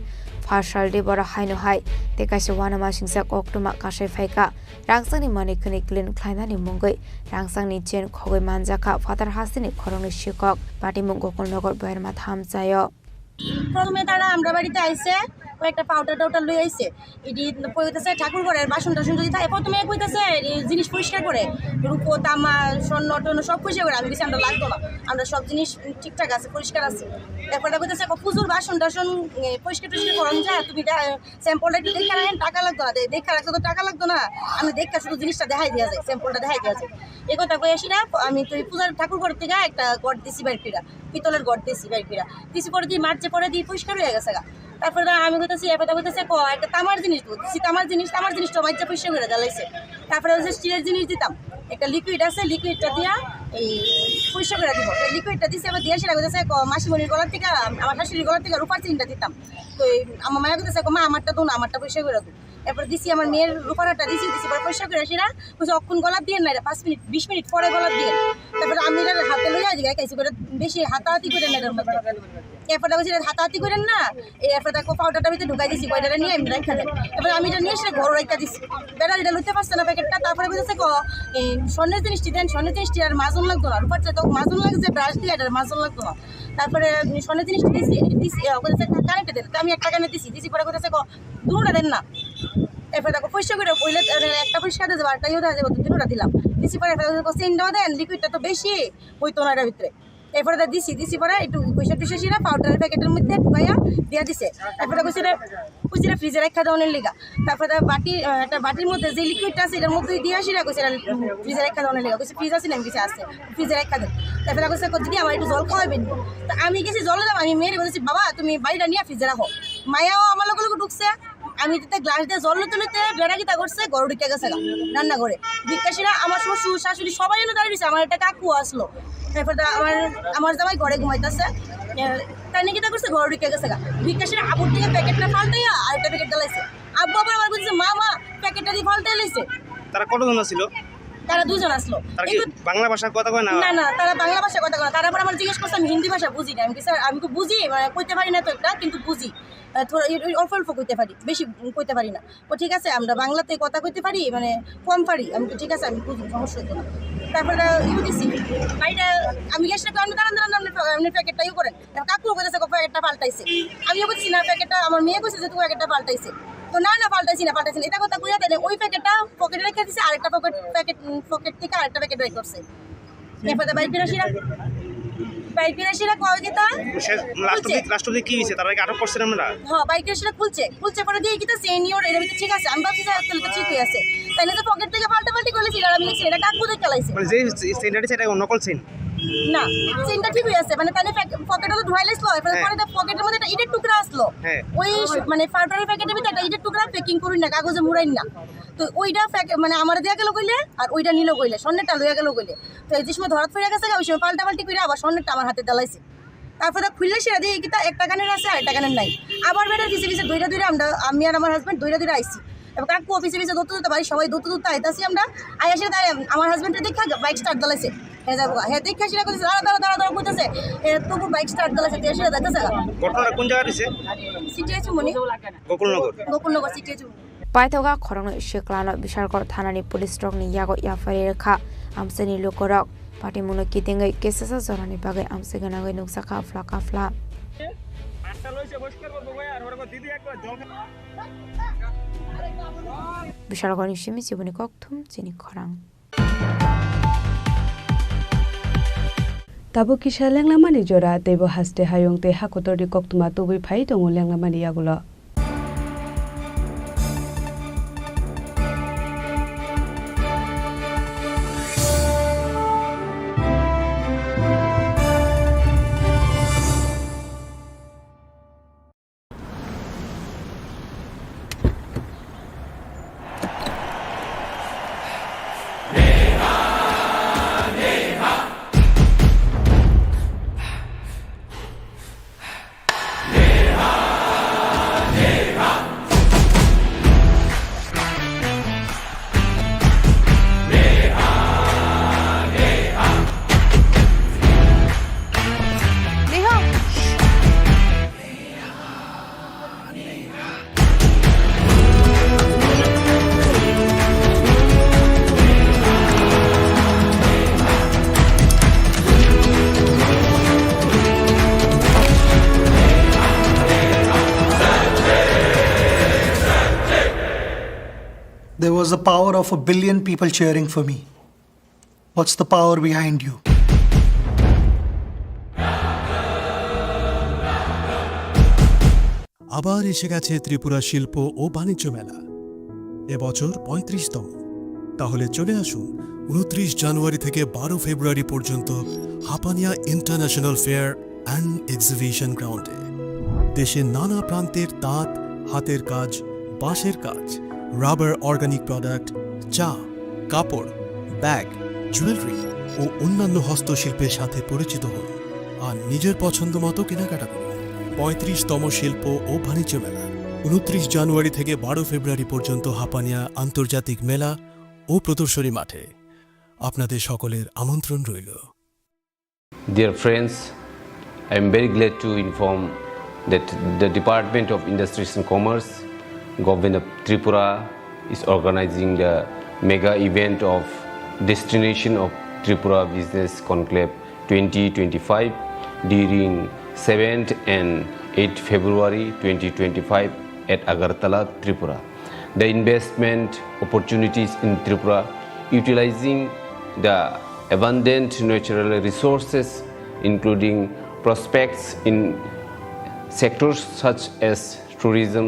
Pha saldi borok haino hai tei kaisa uanamasingcha koktwma kasai phaikha. Rangchakni manwi khwnwi clean khlainani mungwi rangchakni chain khogwi manjakha Phatar hasteni khoroknwi sikok. Patimung Gokul Nogor Buyar Matha amchaio. প্রথমে তারা আমরা বাড়িতে আইছে, কয়েকটা পাউডার টাউডার লই আইছে। এটি কইতেছে ঠাকুর ঘরের বাসন টাসন যদি থাকে, প্রথমে কইতেছে এই জিনিস পরিষ্কার করে, রূপো, তামা, স্বর্ণ টর্ণ সব পরিষ্কার করে। আমি বলছি, "আমরা লাগতো না, আমরা সব জিনিস ঠিকঠাক আছে, পরিষ্কার আছে।" এরপরে কইতেছে, "পুজোর বাসন টাসন, এ, পরিষ্কার টরিষ্কার করেন যায়, তুমি দে-, স্যাম্পলটা একটু দেখে রাখেন, টাকা লাগতো না।" দে-, দেখে রাখতে তো টাকা লাগতো না, আমি দেখে শুধু জিনিসটা দেখাই দেওয়া যায়, স্যাম্পলটা দেখাই দেওয়া যায়। এই কথা কই আসি না, আমি তো এই পূজার ঠাকুর ঘর থেকে একটা ঘর দিছি বাইর কইরা, পিতলের ঘর দিছি বাইর কইরা। দিছি পরে দিয়ে মার্চে পরে দিয়ে পরিষ্কার হয়ে গেছে গা। তারপরে আমি কইতেছি, এবার কইতেছে, "ক, একটা তামার জিনিস তো।" দিছি তামার জিনিস, তামার জিনিসটা মার্চে পরিষ্কার করে জ্বালাইছে। তারপরে হচ্ছে স্টিলের জিনিস দিতাম, একটা লিকুইড আছে, লিকুইডটা দিয়া এই পরিষ্কার করে দিব। লিকুইডটা দিছে, আবার দিয়ে সেটা কইতেছে, "ক, মাসিমণির গলার থেকে, আমার শাশুড়ির গলার থেকে রূপার চেইনটা দিতাম।" তো এই আমার মায়া কইতেছে, "ক, মা, আমারটা দো না, আমারটা পরিষ্কার করে দো।" এরপর দিছি আমার মেয়ের রূপারটা দিছি, দিছি পরে পরিষ্কার করে সেটা কইছে, "অক্ষণ গলাত দিয়ে না, এটা পাঁচ মিনিট, বিশ মিনিট পরে গলাত দিয়ে।" তারপরে আমি এটা হাতে লইয়া দিকে খাইছি, করে বেশি হাতাহাতি করে না এটার মধ্যে। এরপরে কইছে, "এটা হাতাহাতি করেন না।" এই এরপরে দেখো পাউডারটা ভিতরে ঢুকাই দিছি, কয়টা নিয়ে আমি রাখা দেন। এবার আমি এটা নিয়ে এসে ঘর রাখা দিছি। বেটা এটা লইতে পারছে না প্যাকেটটা, তারপরে কইতেছে, "ক, এই স্বর্ণের জিনিসটি দেন, স্বর্ণের জিনিসটি আর মাজন লাগতো না, রূপার তো মাজন লাগছে, ব্রাশ দিয়ে এটা মাজন লাগতো না।" তারপরে স্বর্ণের জিনিসটি দিছি, দিছি, এ, কইতেছে, "কানেরটা দেন।" তো আমি একটা কানে দিছি, দিছি পরে কইতেছে, "ক, দুটা দেন না।" এরপরে দেখো পয়সা করে বইলে, এ, একটা পয়সা দিয়ে যাবো, আরেকটা ইয়ে দিয়ে যাবো, তো দুটা দিলাম। দিছি পরে এরপরে কইতেছে, "চেইনটাও দেন, লিকুইডটা তো বেশি হইতো না এটার ভিতরে।" এরপরে তো দিছি, দিছি পরে একটু পয়সা টুসা ছিল, পাউডারের প্যাকেটের মধ্যে ঢুকাইয়া দিয়া দিছে। এরপরে কইছে রে, কইছে রে ফ্রিজে রাখা দেওয়ানোর লিগা। তারপরে তো বাটি, আহ, একটা বাটির মধ্যে যে লিকুইডটা আছে, এটার মধ্যে দিয়ে আসি রে, কইছে রে, উম, ফ্রিজে রাখা দেওয়ানোর লিগা। কইছে, "ফ্রিজ আছে না?" আমি কইছি, "আছে।" ফ্রিজে রাখা দেন। তারপরে কইছে, "কো, দিদি, আমার একটু জল খাওয়াবেন।" তো আমি গেছি জল দাম, আমি মেয়েরে বলেছি, "বাবা, তুমি বাড়িটা নিয়ে ফ্রিজে রাখো।" মায়াও আমার লগে লগে ঢুকছে, আমি তো গ্লাস দিয়ে জল নিতে নিতে বেড়া কিতা করছে, ঘরে ঢুকে গেছে গা, রান্নাঘরে। বিকাশিরা আমার শ্বশুর, শাশুড়ি সবাই এনে দাঁড়িয়ে দিছে, আমার একটা কাকু আসলো। এরপর তো আমার, আমার জামাই ঘরে ঘুমাইতেছে। এ, তাই নাকি তা করছে, ঘরে ঢুকে গেছে গা। বিকাশিরা আবুর থেকে প্যাকেটটা ফালতাইয়া আর একটা প্যাকেট জ্বালাইছে। আব্বু আবার আমার বলছে, "মা, মা, প্যাকেটটা দিয়ে ফালতাই লাইছে।" তারা কতজন ছিল? তারা দুজন আসলো। তারা কি কিন্তু বাংলা ভাষায় কথা কয় না? না, না, তারা বাংলা ভাষায় কথা কয় না। তারা আবার আমার জিজ্ঞেস করছে, "আমি হিন্দি ভাষা বুঝি না।" আমি কি, "স্যার, আমি তো বুঝি, মানে, কইতে পারি না তো একটা, কিন্তু বুঝি। আহ, থোড়া, এ, এ, অল্প অল্প কইতে পারি, বেশি কইতে পারি না।" "ও, ঠিক আছে, আমরা বাংলাতে কথা কইতে পারি, মানে, কম পারি।" আমি কি, "ঠিক আছে, আমি বুঝি, সমস্যা হতো না।" তারপরে ইউ দিছি, বাইরে আমি গেছি, "আপনি দাঁড়ান, দাঁড়ান, আপনি প্যা-, আপনি প্যাকেটটা ইয়ে করেন।" কাকু কইতেছে, "প্যাকেটটা পাল্টাইছে।" আমিও বুঝছি না, প্যাকেটটা, আমার মেয়ে কইছে যে, "তুই প্যাকেটটা পাল্টাইছে।" তো না, না, পাল্টাইছি না, পাল্টাইছি না। এটা কথা কইয়া তাহলে ওই প্যাকেটটা পকেটে রেখে দিছে, আরেকটা পকেট, প্যাকেট, উম, পকেট থেকে আরেকটা প্যাকেট বের করছে। এরপরে বাইক বিরাশিরা, বাইক বিরাশিরা কয় কিতা? শেষ, লাস্ট অবধি, খুলছে। লাস্ট অবধি কি হয়েছে? তারা কি আটক করছেন আপনারা? হ্যাঁ, বাইক বিরাশিরা খুলছে। খুলছে পরে দিয়ে কিতা চেইন ইওর, এর ভিতরে ঠিক আছে। আমি ভাবছি যে তাহলে তো ঠিকই আছে। তাই না, যে পকেট থেকে পাল্টাপাল্টি করলে সিগারেট আমি দেখছি, এটা কাকু দেখে লাইছে। মানে যে চেইনটা, সেটা নকল চেইন? না, চেইনটা ঠিক হয়ে আছে। মানে তাহলে প্যাক-, পকেট হলো ধুয়াইলে আসলো, এরপরে হ্যাঁ। পরে তো পকেটের মধ্যে একটা ইটের টুকরা আসলো। হ্যাঁ। ওই স-, মানে পাউডারের প্যাকেটের ভিতরে একটা ইটের টুকরা প্যাকিং করুন না, কাগজে মুড়াইন না। তো ওইটা প্যাক-, মানে আমার দিয়ে গেল কইলে, আর ওইটা নিল কইলে, স্বর্ণেরটা লইয়া গেল কইলে। তো এই যে সময় ধরাত ফিরে গেছে, ওই সময় পাল্টাপাল্টি করে আবার স্বর্ণেরটা আমার হাতে দিলাইছে। তারপরে খুললে সেটা দিয়ে কিতা একটা কানের আছে, আর একটা কানের নাই। আবার বেটার পিছে পিছে দৌড়া দৌড়া আমরা, আমি আর আমার হাজবেন্ড দৌড়া দৌড়া আইছি। এবং কাকু পিছে পিছে দৌড়তে দৌড়তে বাড়ি সবাই দৌড়তে দৌড়তে আইতাছি আমরা। আইয়া সেটা তাই আমার হাজবেন্ডের দেখে বাইক স্টার্ট দিলাইছে। হ্যাঁ, যাবো। হ্যাঁ, দেখে সেটা কইতেছে, "দাঁড়া, দাঁড়া, দাঁড়া, দাঁড়া," কইতেছে। হ্যাঁ, তবু বাইক স্টার্ট দিলাইছে, তো সেটা যাইতেছে। ঘটনাটা কোন জায়গায় হইছে? সিটি আছে মনে? গোকুলনগর। গোকুলনগর সিটি আছে মনে। Paithoga khoroknwi siklano Bishalgarh thanani police rokni yago yapharwi rwkha amchaini lukurok. Patimungno kitingwi kisasa jorani bagwi amchai gwnangwi nukjakha phla kaphla. Bishalgarhni simi chiboni kokthum chini khorang. Tabuk kisa lenglamani jora, teibo haste hayung tei hakotorni koktwma tubui phai tongo lenglamani yagulo. There was the power of a billion people cheering for me. What's the power behind you? আবার এসে গেছে ত্রিপুরা শিল্প ও বাণিজ্য মেলা, এবছর পঁয়ত্রিশতম। তাহলে চলে আসুন উনত্রিশ জানুয়ারি থেকে বারো ফেব্রুয়ারি পর্যন্ত Hapania international fair and exhibition গ্রাউন্ডে। দেশের নানা প্রান্তের তাঁত, হাতের কাজ, বাঁশের কাজ, রাবার অর্গানিক প্রোডাক্ট, চা, কাপড়, ব্যাগ, জুয়েলারি ও অন্যান্য হস্তশিল্পের সাথে পরিচিত হন আর নিজের পছন্দ মতো কেনাকাটা করুন। পঁয়ত্রিশতম শিল্প ও বাণিজ্য মেলা, উনত্রিশ জানুয়ারি থেকে বারো ফেব্রুয়ারি পর্যন্ত হাপানিয়া আন্তর্জাতিক মেলা ও প্রদর্শনী মাঠে। আপনাদের সকলের আমন্ত্রণ রইল। Dear friends, I am very glad to inform that the Department of Industries and Commerce, Government of Tripura, is organizing the mega event of Destination of Tripura Business Conclave twenty twenty-five during seventh and eighth February twenty twenty-five at Agartala, Tripura. The investment opportunities in Tripura, utilizing the abundant natural resources, including prospects in sectors such as tourism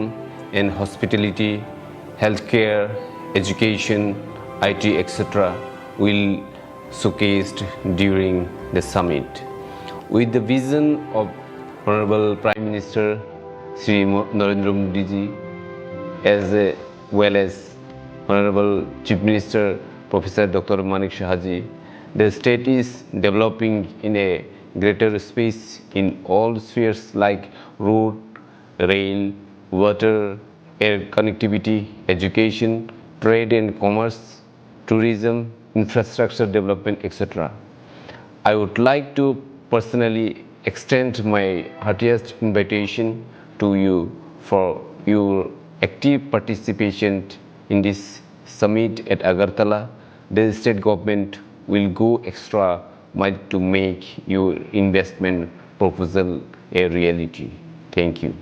and hospitality, healthcare, education, I T, et cetera, will showcased during the summit. With the vision of Honorable Prime Minister Shri Mo-, Narendra Modi ji, as a, well as Honorable Chief Minister Professor Doctor Manik Saha ji, the state is developing in a greater space in all spheres like road, rail, water, air connectivity, education, trade and commerce, tourism, infrastructure development, et cetera. I would like to personally extend my heartiest invitation to you for your active participation in this summit at Agartala. The state government will go extra mile to make your investment proposal a reality. Thank you.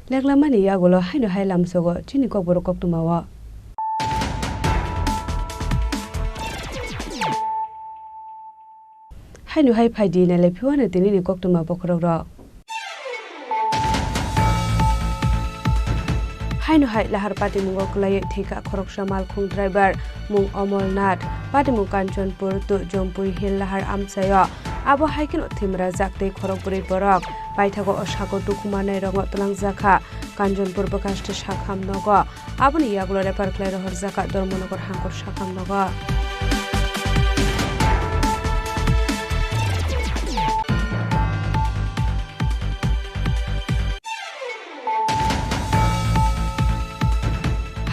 Leklamani yagulo haino hai lamsogo chini kokborok koktwmao. Haino hai phaidi nailai phiwano tinini koktwma bokhorokrok. Haino hai lahar patimungo kwlaiwi thwikha khoroksa malkhung driver, mung Omol Nath, patimung Kanchanpur to Jampui Hill lahar amchaio. Abo hai kheno thwimrajak tei khorokbrwi borok. Paithago o sago dukhu mannairokno twlangjakha Kanchanpur bwkhaste sakham nogo. Aboni yagulo refer khlai rohorjakha Dharmanagar hangkor sakham nogo.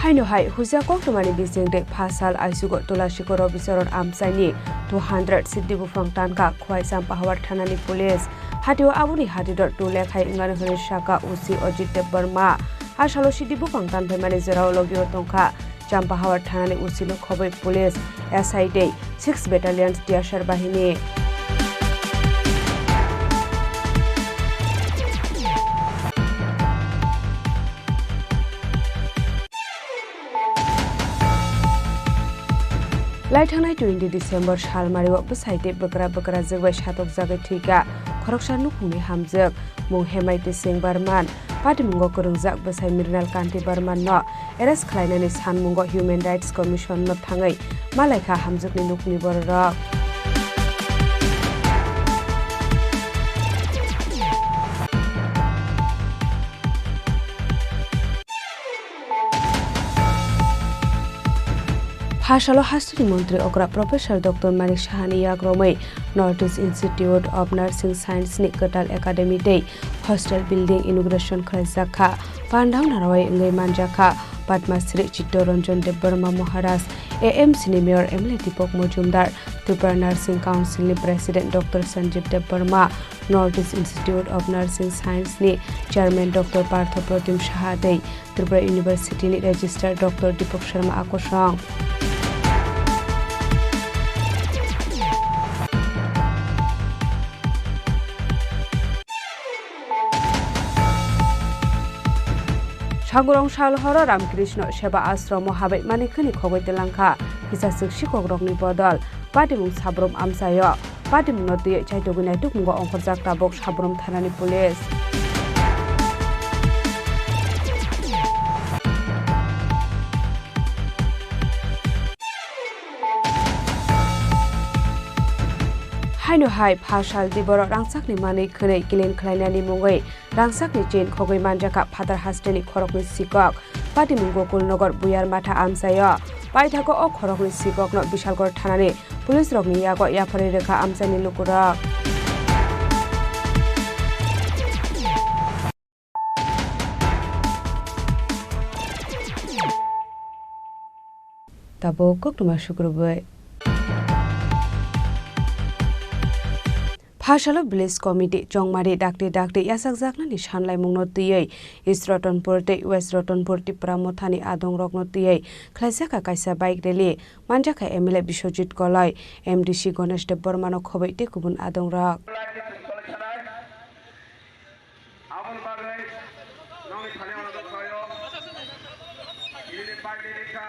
Haino hai huja koktwmani bisingtwi pha sal aisugo Tulasikor Robicharan amchaini two hundred siddi buphang tanka Khwai Champahawar thanani police. Hatio aboni hatidor two lakh hai wngnani hwnwi saka O C Ajit Debbarma. A salo siddi buphang tanphaimani jorao logio tongkha Champahawar thanani O C no khobwi police, S I tei six Battalion T S R bahini. Laithangnai twenty December salmario bwsai tei bwkra bwkrajwk bai satokjagwi thwikha khoroksa nukhungni hamjwk, mung Hemai Tising Barman. Patimungo kwrwngjak bwsai Mrinal Kanti Barman no arrest khlainani sanmungo Human Rights Commission no thangwi malaikha hamjwkni nukhungni bororok. Phasalo hasteni montri okra Professor Doctor Manik Sahani yakromwi North East Institute of Nursing Science ni kwtal academy tei hostel building inauguration khlaijak kha. Pandao narwai wngwi manjak kha Padma Shri Chittaranjan Debbarma Maharaj, A M C ni Mayor M L A Deepak Majumdar, Tripura Nursing Council ni President Doctor Sanjeev Debbarma, North East Institute of Nursing Science ni Chairman Doctor Partho Pratim Saha tei Tripura University ni Registrar Doctor Deepak Sharma akosong. Sagurong sal horo Ramkrishna Seva Ashromo habaimani khwni khogwi twlangkha kisaswk sikokrokni bodol. Patimung Sabrum amchaio. Patimungno twiwi chaitugwi naitukmungo ongkhorjak tabuk Sabrum thanani police. Haino hai pha saldi borok rangchakni manwi khwnwi clean khlainani mungwi rangchakni chain khogwi manjakha Phatar hasteni khoroknwi sikok. Patimung Gokulnagar Buyar Matha amchaio. Paithago o khoroknwi sikokno Bishalgarh thanani police rokni yago yapharwi rwkha amchaini lukurok. Tabuk koktwma sukrubwi. Phasalo Village Committee chongmari dakti dakti yachakjaknani sanlaimungno twiwi East Ratanpur tei West Ratanpur Tipra Mothani adongrokno twiwi khlaijakha kaisa bike rally. Manjakha M L A Biswajit Koloi, M D C Ganesh Debbarmano khobwi tei kubun adongrok. Aboni bagwi nokni thani ano nukhlaio. Bini bagwi rikha.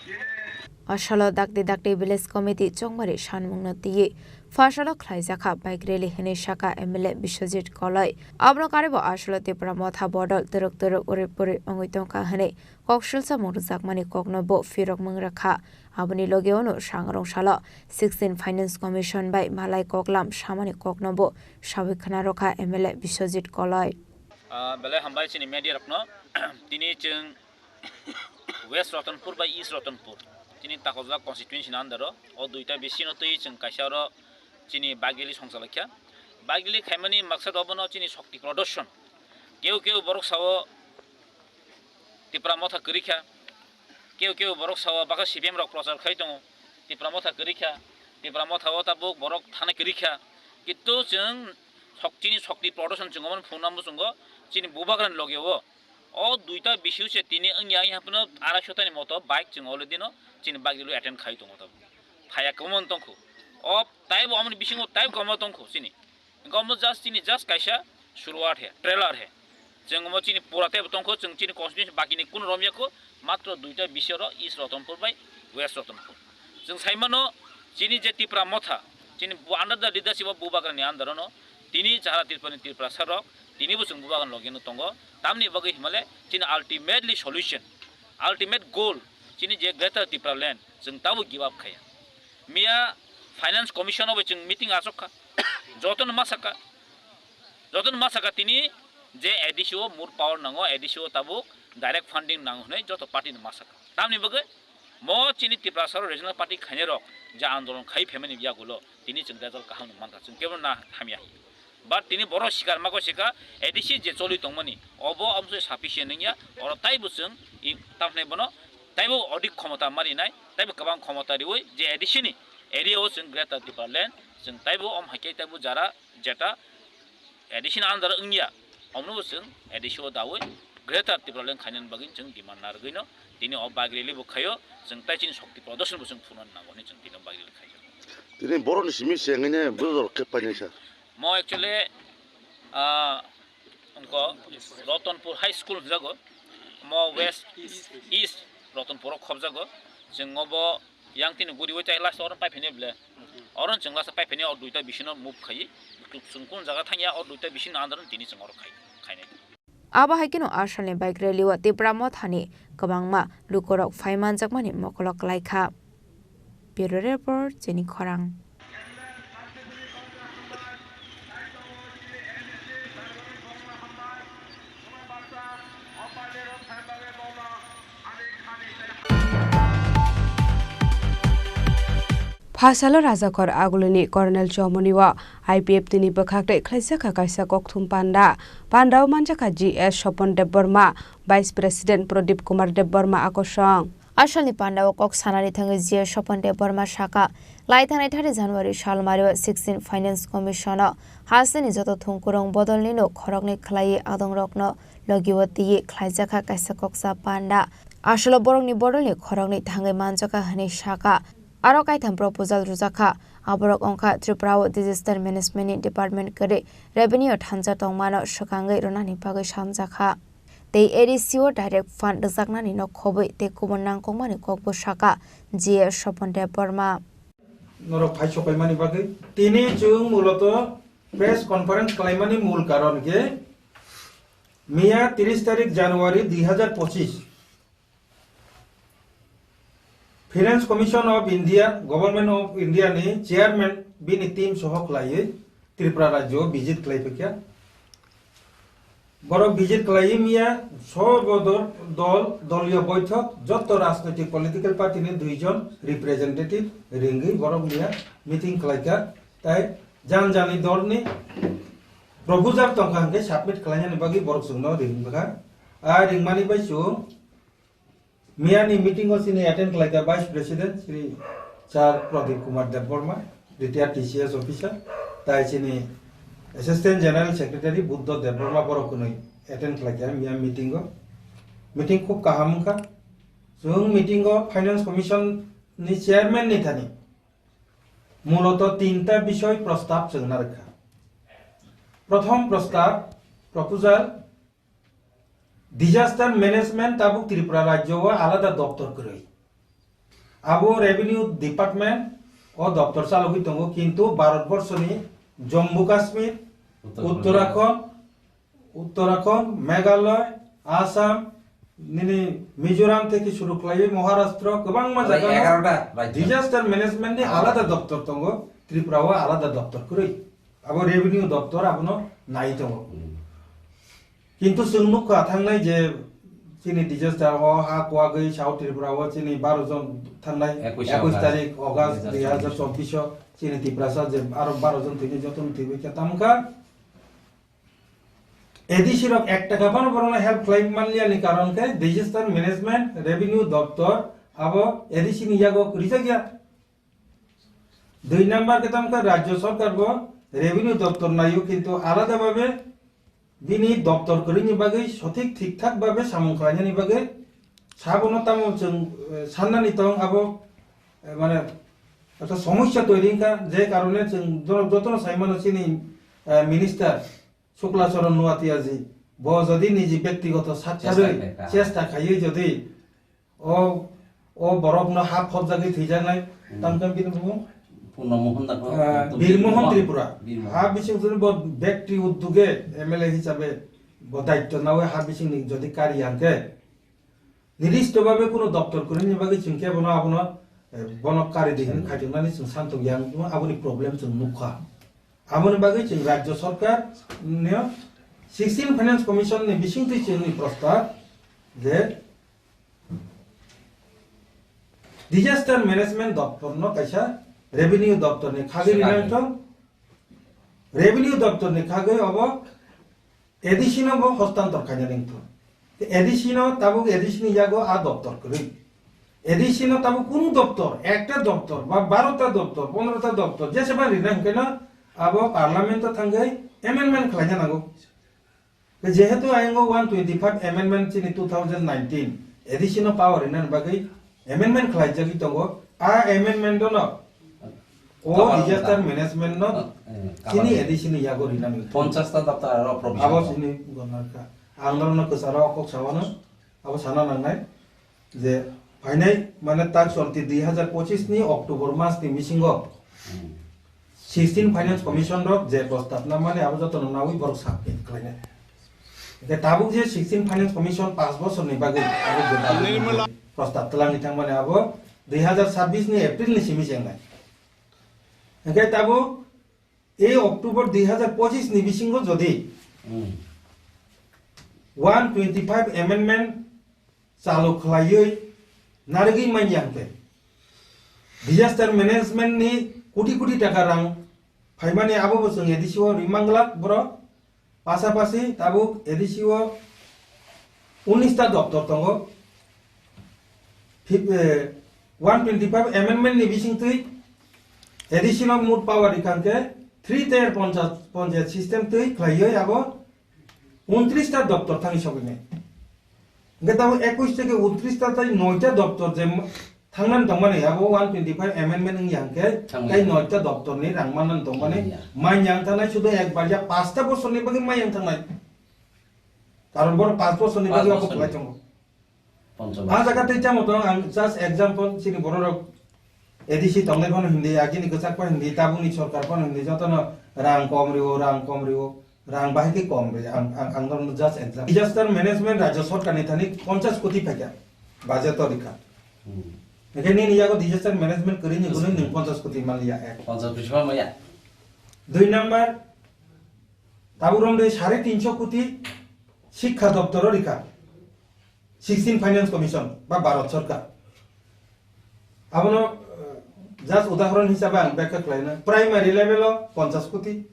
Bini Asalo dakti dakti Village Committee chongmari sanmungno twiwi phasalo khlaijakha bike rally hinwi sakha M L A Biswajit Koloi. Abono karibo asalo Tipra Motha bodol twrwk twrwk uri puri wngwi tongkha hinwi koksilsa mung rwjakmani kokno bo phirokmung rwkha. Aboni logi ono sangrong salo sixteen Finance Commission bai malai koklam samani kokno bo sawi khna rwkha M L A Biswajit Koloi. Ah, belai hambai chini media rokno. Tini chwng West Ratanpur bai East Ratanpur, chini Takolja constituency ni under o, o duita bisino twi chwng kaisa oro chini bagili songchalaikha. Bagili khaimani maksad obono chini shokti prodorshon. Keu keu borok sao Tipra motha kwrwi kha, keu keu borok sao bakha C P M rok prochar khai tongo, Tipra motha kwrwi kha, Tipra motha o tabuk borok thana kwrwi kha. Kintu chwng sok-, chini shokti prodorshon chwng obono phunukna muchungo chini bubagrani loge o. O duita bisio se tini wngya, wngya haphano arai sotani moto bike chwng already no chini bagilo attend khai tongo tabuk. Phaiya kwbangma tongkhu. O taibo omoni bisingo taibo kwbangma tongkhu chini. Hingke omo just chini just kaisa suruat he, trailer he. Chwng omo chini pura taibo tongkhu, chwng chini constituency bakini kunu romyakhu, matro duita bisio ro East Ratanpur bai West Ratanpur. Chwng saimano chini je Tipra motha, chini bu-, under the leadership of Bubagrani under ono, tini Chahara Tripurani Tiprasa rok, tini bo chwng Bubagrani logeno tongo. Tamni bagwi himale chini ultimately solution, ultimate goal, chini je Greater Tipraland, chwng tabo give up khaya. Miya Finance Commission o bo chwng meeting achuk kha, jotono ma saka, jotono ma saka tini je A D C o more power nango, A D C o tabuk direct funding nango hwnwi joto party no ma saka. Tamni bagwi mo chini Tiprasa o regional party khainai rok je andolon khai phaimani yagulo tini chwng result kaham no mankha, chwng kebo na hamya. But tini borok sikar mako sika A D C je choli tongmani obo amsoi sufficient wngya, oro taibo chwng i tamhnai bono taibo odik khomota marinai, taibo kwbang khomota riwi je A D C ni area o chwng Greater Tipraland chwng taibo om haikhe taibo jara jeta A D C ni under wngya, omono bo chwng A D C o dawi Greater Tipraland khainani bagwi chwng demand narwgwino tini o bike rally bo khaio, chwng tai chini shokti prodorshon bo chwng phunukna nango hwnwi chwng tini o bike rally khaio. Tini borokni simi se wngwi ne bwrwi rok khe painai sa. Mo actually, ah, wngkha Ratanpur High School hwnjago, mo West East Ratanpur o khobjago, chwng obo yang tini guriwi tai last oro paiphaini ble, oro chwng last paiphaini o duita bisino move khai, chwng kun jaga thangya o duita bisino andar tini chwng oro khai, khainai. Abo hai kheno asalni bike rally o Tipra mothani kwbangma lukurok phai manjakmani mokolo kwlaikha. Bureau Report, Chini Khorang. Phasalo Rajakhor Agulini Colonel Chomoni o I P F T ni bwkhak tei khlaijak kha kaisa kokthum panda. Panda o manjak kha G S Sopon Debbarma, Vice President Pradip Kumar Debbarma akosong. Asalni panda o kok sanani thangwi G S Sopon Debbarma saka, lai thangnai thirty January salmari o sixteen Finance Commission o hasteni joto thungkurung bodolni no khoroknwi khwlaiwi adongrokno logi o twiwi khlaijakha kaisa koksa panda. Asolo borokni bodolni khoroknwi thangwi manjakha hwnwi saka. Aro kaitham proposal rwjakha. Aborok wngkha Tripura o Disaster Management ni Department kwrwi Revenue o thansa tongmano swkangwi rwnani bagwi samjakha. Tei A D C o direct fund rwjaknani no khobwi tei kubun nangkukmani kokbo saka G S Sopon Debbarma. Norok phai sokaimani bagwi tini chwng muloto press conference khlaimani mul karon khe miya tris tarik January dui hazar pochis Finance Commission of India, Government of India ni chairman bini team soho khlaiwi Tripura rajyo visit khlai phikha. Borok visit khlaiwi miya sobo dol, dol, doliyo boithok, jotto rajnoitik political party ni duijon representative ringwi borok miya meeting khlaikha. Tai jani jani dolni proposal tongkha hwnkhe submit khlainani bagwi borok chwngno ringkha. A ringmani bai chwng Miyani meeting o chini attend khlaikha Vice President Shri Sir Pradip Kumar Debbarma, retired T C S officer, tai chini Assistant General Secretary Buddha Debbarma borok kwnwi attend khlaikha miya meeting o. Meeting khub kaham wngkha. Chwng meeting o Finance Commission ni Chairman ni thani muloto tinta bisoi prostab chwngna rwkha. Prothom prostab, proposal, Disaster management tabuk Tripura rajyo o alada doptor kwrwi. Abo revenue department o doptor chalogwi tongo, kintu Bharat borso ni Jammu Kashmir, Uttarakhand. Uttarakhand, Uttarakhand, Meghalaya, Assam, nini Mizoram theke shuru khlaiwi Maharashtra, kwbangma jaga no egarota rajyo. Disaster management ni alada doptor tongo, Tripura o alada doptor kwrwi. Abo revenue doptor abono nai tongo. Hmm. Kintu chwng nukha thangnai je chini disaster o ha kuagwi South Tripura o chini baro jon thangnai Ekush ekush August tarik August dui hazar chobbish o chini Tiprasa je aro baro jon thwini jotono thwiwi khe tamkha. A D C rok ek taka phano borokno help khlai manliya ni karon khe disaster management revenue doptor abo A D C ni yago rijak ya. Dui number khe tamkha rajyo sarkar bo revenue doptor naio, kintu alada babe bini doptor kwrwini bagwi sothik thikthak babe samung khlainani bagwi sabono tamo chwng, eh, sannani tong abo, eh, mane ekta somosya toiri wngkha, je karone chwng jono jotono sai mano chini, eh, minister Shukla Charan Noatia ji, bo jodi niji bektigoto sakharwi chesta khai kha. Chesta khaiwi jodi o, o borokno ha phobjagwi thwijaknai, hmm, tamkhe bini bumung? Purno Mohan da ko, ah, to Bir Mohan Mohan. Tripura. Bir Mohan. Ha bising jodi bo bekti udduge M L A hisabe bo daityo nawi ha bisingni jodi kari hwnkhe, nirdisto babe kuno doptor kwrwini bagwi chwng khe bono abono, eh, bono kari di hwnwi khaijaknani chwng santong yang, aboni problem chwng nukha. Aboni bagwi chwng rajyo sarkar ni sixteen Finance Commission ni bisingtwi chwngni prostab je disaster management doptor no kaisa revenue doptor ni khagwi rinang thung, revenue doptor ni khagwi obo A D C no bo hostantor khaina ringthung. A D C no tabuk A D C ni yago a doptor kwrwi. A D C no tabuk kunu doptor, ekta doptor ba barota doptor, pondrota doptor, jeseba rina hwnkhe no abo parliament o thangwi amendment khlaina nango. Jehetu ayang o one twenty five amendment chini two thousand nineteen A D C no power rina bagwi amendment khlaijagwi tongo. A amendment no o disaster management no chini A D C ni yago rinani. Ponchash ta daptar aro provision. Abo chini gonar kha. Ang norokno kwcharo kok sawano, abo sana nangnai je phainai mane tak chonti dui hazar pochis ni October mas ni bisingo sixteen Finance Commission rok je prostab na mani abo jotono nawi borok submit khlainai. Hingke tabuk je sixteen Finance Commission paanch bosor ni bagwi abo je dabi prostab twlangwi thangmani abo dui hazar sabbish ni April ni simi chengnai. Hingke tabuk ei October dui hazar pochis ni bisingo jodi one twenty five amendment chalu khlaiwi narigwi manya hwnkhe disaster management ni koti koti taka rang phaimani abo bo chwng A D C o rimang glak borok. Pasapasi tabuk A D C o unis ta doptor tongo. Fif-, eh, one twenty five amendment ni bisingtwi A D C no mut power rikha hwnkhe three tier poncha-, panchayat system twi khlaiwi abo untris ta doptor thangwi sogwinai. Hingke tabuk ekush theke untris ta tai noita doptor je ma-, thangnan tongmani abo one twenty five amendment wngya hingke tei noita doptor ni rang mannan tongmani manya wngtanai sudo ekbar ya paanch ta bosor ni bagwi manya wngtanai. Karon borok paanch bosor ni bagwi abo khlai tongo. Ah jaga tei tamo tong ang just example chini borok rok A D C tongnai phano hindi, agini kwchak phano hindi, tabukni sorkar phano hindi, jotono rang kom rio, rang kom rio, rang bahai khe kom rio, ang, ang, ang norokno just example. Disaster management rajya sorkar ni thani ponchash koti phaikha, budget o rikha. Hingke nini yago disaster management kwrwini gwnwi nwng ponchash koti manliya ek. Ponchash koti manliya. Dui number, tabuk romde sare tinso koti sikha doptor o rikha. Sixteen Finance Commission ba Bharat Sarkar. Abono, eh, just udahoron hisabe ang bekha khlaina. Primary level o ponchash koti,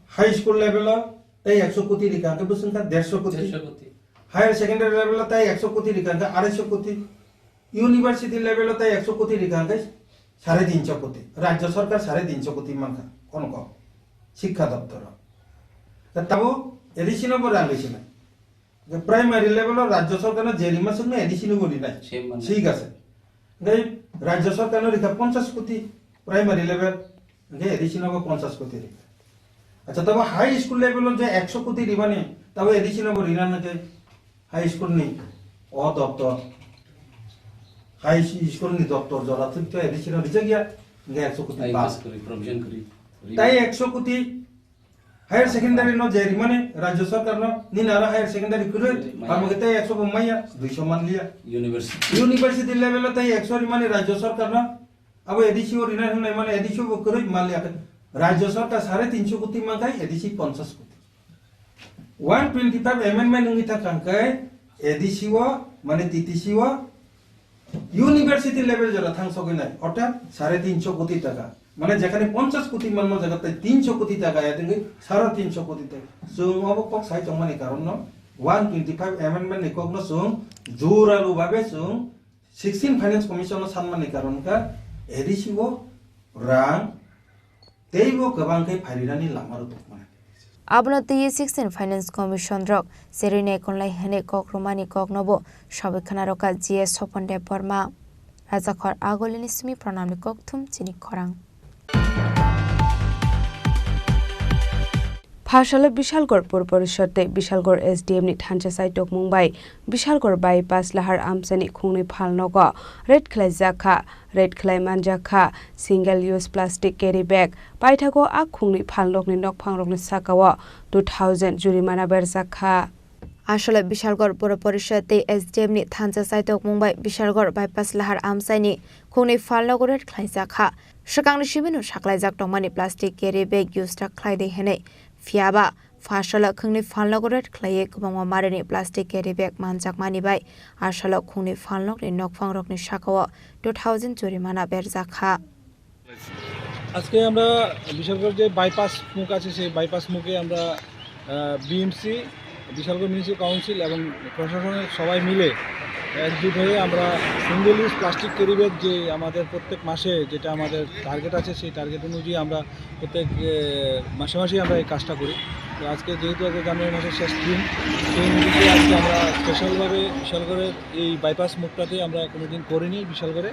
high school level o tei ekso koti rikha, hwnkhe bwswk wngkha derso koti. Derso koti. Higher secondary level o tei ekso koti rikha, hwnkhe araiso koti. University level o tei ekso koti rikha, hwnkhe sare tinso koti. Rajya Sarkar sare tinso koti mankha, kono kom. Sikha doptor o. Tabuk A D C no bo rang rwsinai. Primary level o rajya sorkar no je rima swknai A D C no bo rinai. Same mane. Thik ase. Hingke rajya sorkar no rikha ponchash koti primary level. Hingke A D C no bo ponchash koti rikha. Acha, tabo high school level o je ekso koti rimani, tabo A D C no bo rina nang khe high school ni o doptor, high school ni doptor jora thik to A D C no rijak ya, hingke ekso koti ba. Invest kori, provision kori. Tai ekso koti Higher secondary no je rimani rajya sarkar no, nini aro higher secondary kwrwi, maya. Amo khe tei ekso bo maya, duiso manliya. University. University level o tei ekso rimani rajya sarkar no, abo A D C o rina hwnwi mani A D C o bo kwrwi manliya khe. Rajya sarkar sare tinso koti mankhai, A D C ponchash koti. One twenty five amendment wngwi thangkha hwnkhe A D C o, mane T T C o, university level jora thang sogwi nai, orthat sare tinsho koti taka. Mane jekhane ponchash koti manma jaga tai tinsho koti taka ya tengwi sare tinsho koti taka. Chwng obo kok sai tongmani karon no one twenty five amendment ni kok no chwng joralu babe chwng sixteen Finance Commission no sanmani karon kha A D C o rang teibo kwbang khe pharirani lama rwtokmani. Abono twiwi sixteen Finance Commission rok cherwi naikolnai hwnwi kok rwmani koknobo sawi khna rwkha G S Sopon Debbarma. Rajakhor Agulini simi pranamni kokthum chini khorang. Pharsalo Bishalgarh Pur Porishod tei Bishalgarh S D M ni thansa chaitokmung bai Bishalgarh bypass lahar amchaini khungni phalnogo raid khlaijak kha. Raid khlai manjak kha single use plastic carry bag. Paithago a khungni phalnokni nokphangrokni sakao two thousand jurimana berjak kha. Asole Bishalgarh Pur Porishod tei S D M ni thansa chaitokmung bai Bishalgarh bypass lahar amchaini khungni phalnogo raid khlaijak kha. Swkangni simino saklaijak tongmani plastic carry bag use ta khlai di hwnwi. Phiyaba, pharsalo khungni phalnogo raid khlaiwi kwbangma marini plastic carry bag manjakmani bai asalo khungni phalnokni nokphangrokni sakao two thousand jurimana berjak kha. আজকে আমরা বিশালগড় যে বাইপাস মুখ আছে, সেই বাইপাস মুখে আমরা, আহ, বিএমসি, Bishalgarh municipal council এবং প্রশাসনের সবাই মিলে একজুট হয়ে আমরা single use plastic carry bag, যে আমাদের প্রত্যেক মাসে যেটা আমাদের টার্গেট আছে, সেই টার্গেট অনুযায়ী আমরা প্রত্যেক, এ, মাসে মাসেই আমরা এই কাজটা করি। তো আজকে যেহেতু আজকে জানুয়ারি মাসের শেষ দিন, সেই নিমিত্তে আজকে আমরা স্পেশালভাবে বিশালগড়ের এই বাইপাস মুখটাতে আমরা কোনোদিন করিনি। বিশালগড়ে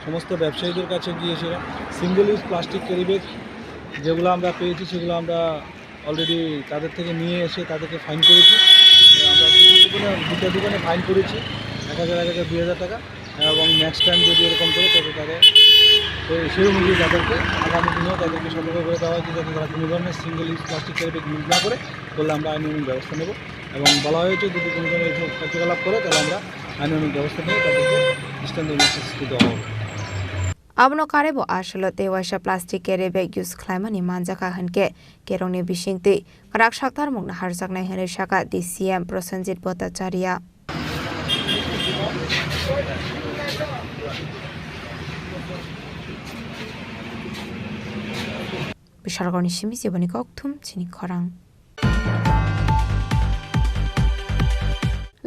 সমস্ত ব্যবসায়ীদের কাছে গিয়েছিলাম। Single use plastic carry bag যেগুলো আমরা পেয়েছি, সেগুলো আমরা অলরেডি তাদের থেকে নিয়ে এসে তাদেরকে ফাইন করেছি। আমরা দুটো দোকানে, দুটো দোকানে ফাইন করেছি এক হাজার, এক হাজার, দুই হাজার টাকা। এবং নেক্সট টাইম যদি এরকম করে, তবে তাদের সেই, সেই অনুযায়ী তাদেরকে আগামী দিনেও তাদেরকে সতর্ক করে দেওয়া হয়েছে, যাতে তারা কোনো ধরনের single use plastic carry bag use না করে, করলে আমরা আইনানুগ ব্যবস্থা নেব। এবং বলা হয়েছে, যদি কোনো ধরনের এইসব কার্যকলাপ করে, তাহলে আমরা আইনানুগ ব্যবস্থা নিয়ে তাদেরকে দৃষ্টান্তমূলক শাস্তি দেওয়া হবে। Abono karwi bo aswlo tei waisa plastic carry bag use khlaimani manjakha hwnkhe kerongni bisingtwi kwrak saktarmung naharjaknai hwnwi sakha D C M Prosenjit Bhattacharya. Bishargorni simi jeboni kokthum chini khorang.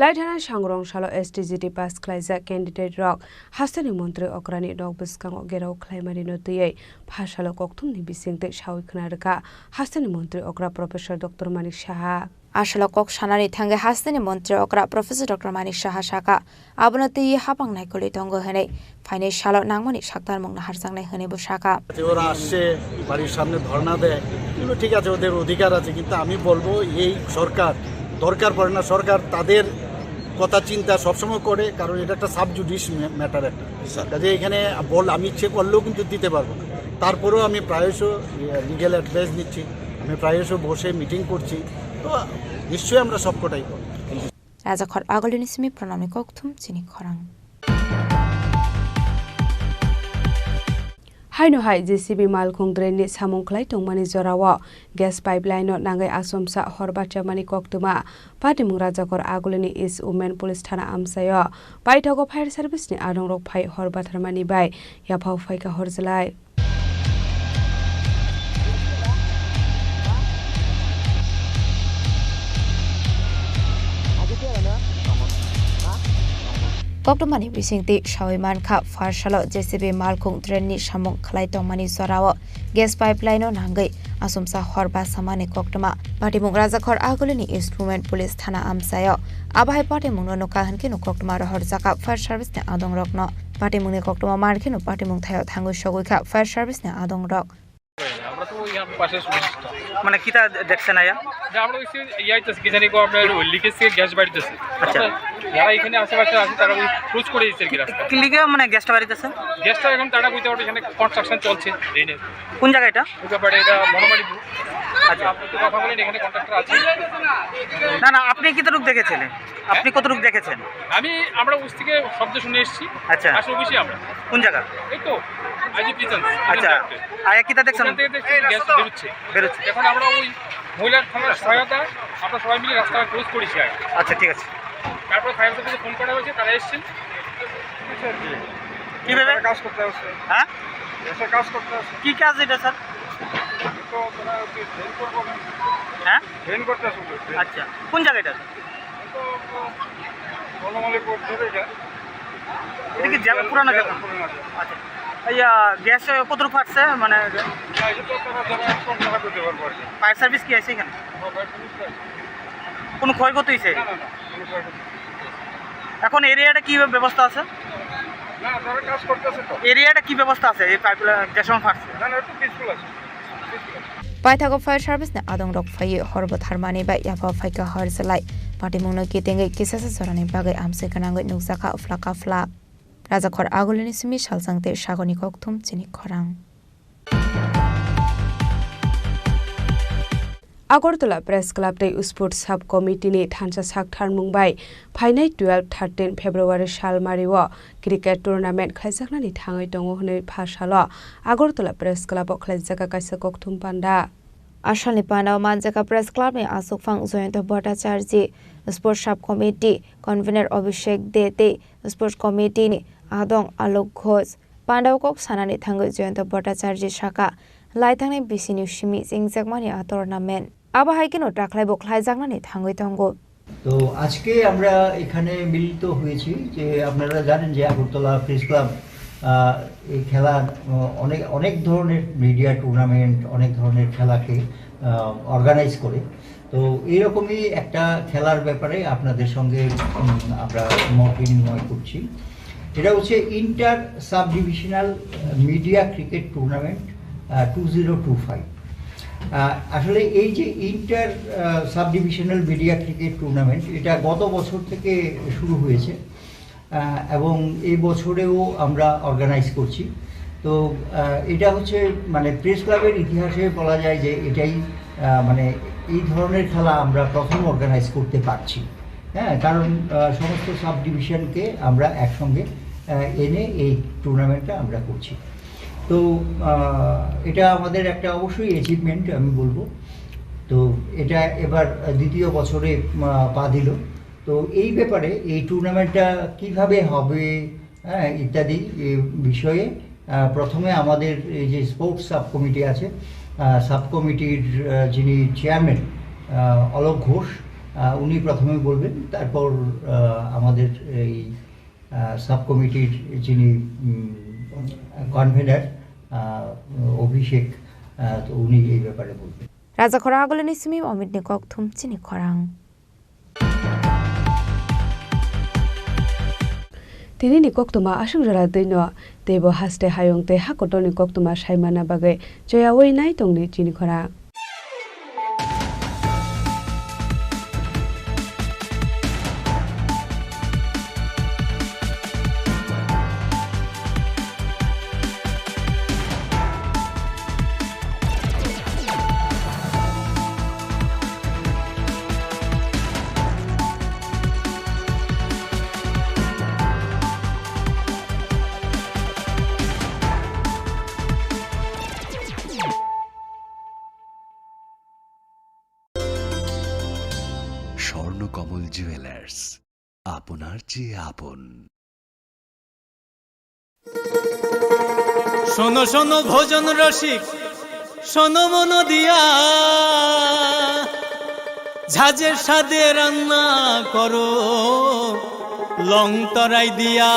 Laithana Sangrong salo S T G T pass khlaijak candidate rok hasteni montri okrani nok bwskango gerao khlaimani no twiwi pha salo kokthumni bisingtwi sawi khna rwkha hasteni montri okra Professor Doctor Manik Saha. Aswlo kok sanani thangwi hasteni montri okra Professor Doctor Manik Saha sakha, abono twiwi hapang naikolwi tongo hwnwi phainai salo nangmani saktarmung naharjaknai hwnwi bo sakha. ওরা আসছে, বাড়ির সামনে ধর্ণা দেয়, এগুলো ঠিক আছে, ওদের অধিকার আছে, কিন্তু আমি বলবো এই সরকার দরকার পড়ে না, সরকার তাদের কথা চিন্তা সবসময় করে, কারণ এটা একটা সাব জুডিস ম্যাটার একটা। স্যার। কাজে এখানে বল আমি ইচ্ছে করলেও কিন্তু দিতে পারবো না, তারপরেও আমি প্রায়শ লিগ্যাল অ্যাডভাইস নিচ্ছি, আমি প্রায়শ বসে মিটিং করছি, তো নিশ্চয়ই আমরা সবকটাই করবো। Rajakhor Agulini simi pranamni kokthum chini khorang. Haino hai J C B malkhung drain ni samung khlai tongmani jorao gas pipeline no nangwi asomsa hor bachamani koktwma. Patimung Rajakhor Agulini East Women Police Thana amchaio paithago fire service ni adongrok phai hor batharmani bai yaphao phaikha horjlai. Koktwmani bisingtwi sawi mankha, pharsalo J C B malkhung drain ni samung khlai tongmani jorao gas pipeline no nangwi asomsa hor bachamani koktwma. Patimung Rajakhor Agulini East Women Police Thana amchaio. Abo hai patimungno nukha hwnkhe no koktwma rohorjakha fire service ni adongrokno. Patimungni koktwma mankhe no patimung thaio thangwi sogwi kha fire service ni adongrok. আমরা তো ওই পাশে শুনেছি। মানে কিতা দেখছেন আয়া? যে আমরা ওই যে ইয়ে আইতেছে, কি জানি গো, আপনার ওই লিকেজ থেকে গ্যাস বাড়িতেছে। আচ্ছা। আমরা যারা এখানে আশেপাশে আছে, তারা ওই ক্লোজ করে দিচ্ছে আর কি রাস্তা। কি লিগে মানে গ্যাসটা বাড়িতেছে? গ্যাসটা এখন তারা কইতে পারবে, এখানে কনস্ট্রাকশন চলছে ড্রেনের। কোন জায়গা এটা? ওই ব্যাপারে এটা বনমালীপুর। আচ্ছা। আপনি তো কথা বলেন, এখানে কন্ট্রাক্টর আছে। না, না, আপনি কতটুক দেখেছিলেন? আপনি কতটুক দেখেছেন? আমি, আমরা ওই থেকে শব্দ শুনে এসেছি। আচ্ছা। আসলে অফিসে আমরা। কোন জায়গা? এই তো, আইজি প্রিজন। আচ্ছা। আয়া কিতা দেখছেন? ওখান থেকে দেখছি গ্যাস বেরোচ্ছে। বেরোচ্ছে। এখন আমরা ওই মহিলার থানার সহায়তা আমরা সবাই মিলে রাস্তাটা ক্লোজ করেছি আর কি। আচ্ছা, ঠিক আছে। তারপর ফায়ার সার্ভিসে ফোন করা হয়েছে, তারা এসছেন। কিভাবে? তারা কাজ করতে আসছে। হ্যাঁ? দেশে কাজ করতে আসছে। কি কাজ এটা, স্যার? তো ওরা ওই ড্রেন করবো না। হ্যাঁ? ড্রেন করতে আসছে, ড্রেন। আচ্ছা, কোন জায়গা এটা, স্যার? এটা তো বনমালীপুর ধরে এটা। এটা কি জায়গা, পুরানো জায়গা? পুরানো জায়গা। আচ্ছা। ইয়া, গ্যাস কতটুকু ফাটছে? মানে না, এটা তো তারা যারা এক্সপার্ট তারা করতে পারবো আর কি। ফায়ার সার্ভিস কি আছে এখানে? হ্যাঁ, ফায়ার সার্ভিস তো আছে। কোনো ক্ষয়ক্ষতি হয়েছে? না, না, না, কোনো ক্ষয়ক্ষতি নেই। এখন এরিয়াটা কি ব্যবস্থা আছে? না, তারা কাজ করতেছে তো। এরিয়াটা কি ব্যবস্থা আছে এই পাইপলাইন যে সময় ফাটছে? না, না, একটু পিসফুল আছে, পিসফুল আছে। Paithago fire service ni adongrok phaiwi hor bwtharmani bai yapha phaikha hor chwlai. Patimungno kitengwi kisasa jorani bagwi amchwi gwnangwi nukjakha uphla kaphla. Rajakhor Agulini simi salsang tei sagoni kokthum chini khorang. Agartala Press Club tei Sports Sub Committee ni thansa sak tharmung bai phainai twelve thirteen February salmario cricket tournament khlaijaknani thangwi tongo hwnwi pha salo Agartala Press Club o khlaijak kaisa kokthum panda. Asalni panda o manjak Press Club ni aswkphang Jayanta Bhattacharjee, Sports Sub Committee Convener Abhishek De tei Sports Committee ni adong Alok Ghosh. Pandao kok sanani thangwi Jayanta Bhattacharjee saka, laithangni bisini simi chengjakmani a tournament. Abo hai kheno taklaibo khlaijaknani thangwi tongo. তো আজকে আমরা এখানে মিলিত হয়েছি যে আপনারা জানেন যে আগরতলা প্রেস ক্লাব, আহ, এই খেলার, আহ, অনেক, অনেক ধরনের মিডিয়া টুর্নামেন্ট, অনেক ধরনের খেলাকে, আহ, অর্গানাইজ করে। তো এইরকমই একটা খেলার ব্যাপারে আপনাদের সঙ্গে, উম, আমরা মত বিনিময় করছি। এটা হচ্ছে inter sub divisional media cricket tournament, uh, two zero two five. আহ, আসলে এই যে inter, uh, sub divisional media cricket tournament, এটা গত বছর থেকে শুরু হয়েছে। আহ, এবং এই বছরেও আমরা অর্গানাইজ করছি। তো, আহ, এটা হচ্ছে মানে প্রেস ক্লাবের ইতিহাসে বলা যায় যে এটাই, আহ, মানে এই ধরনের খেলা আমরা প্রথম অর্গানাইজ করতে পারছি। হ্যাঁ, কারণ, আহ, সমস্ত সাব ডিভিশনকে আমরা একসঙ্গে, আহ, এনে এই টুর্নামেন্টটা আমরা করছি। তো, আহ, এটা আমাদের একটা অবশ্যই অ্যাচিভমেন্ট আমি বলবো। তো এটা এবার দ্বিতীয় বছরে, আহ, পা দিল। তো এই ব্যাপারে এই টুর্নামেন্টটা কিভাবে হবে, হ্যাঁ, ইত্যাদি এ বিষয়ে, আহ, প্রথমে আমাদের এই যে স্পোর্টস সাব কমিটি আছে, আহ, সাব কমিটির, আহ, যিনি চেয়ারম্যান, আহ, অলোক ঘোষ, আহ, উনি প্রথমে বলবেন। তারপর, আহ, আমাদের এই, আহ, সাব কমিটির যিনি, উম, কনভেনার, আহ, অভিষেক, আহ, তো উনি এই ব্যাপারে বলবেন। Rajakhor Agulini simi Amit ni kokthum chini khorang. Tini ni koktwma aswk jora twi no, teibo haste hayung tei ha kotor ni koktwma sai manna bagwi choyaui nai tong di chini khorang. Swarnakamal jewellers, আপনার চেয়ে আপন। শোনো শোনো ভোজন রসিক, শোনো মন দিয়া, ঝাঁঝের স্বাদে রান্না করো লং তরাই দিয়া।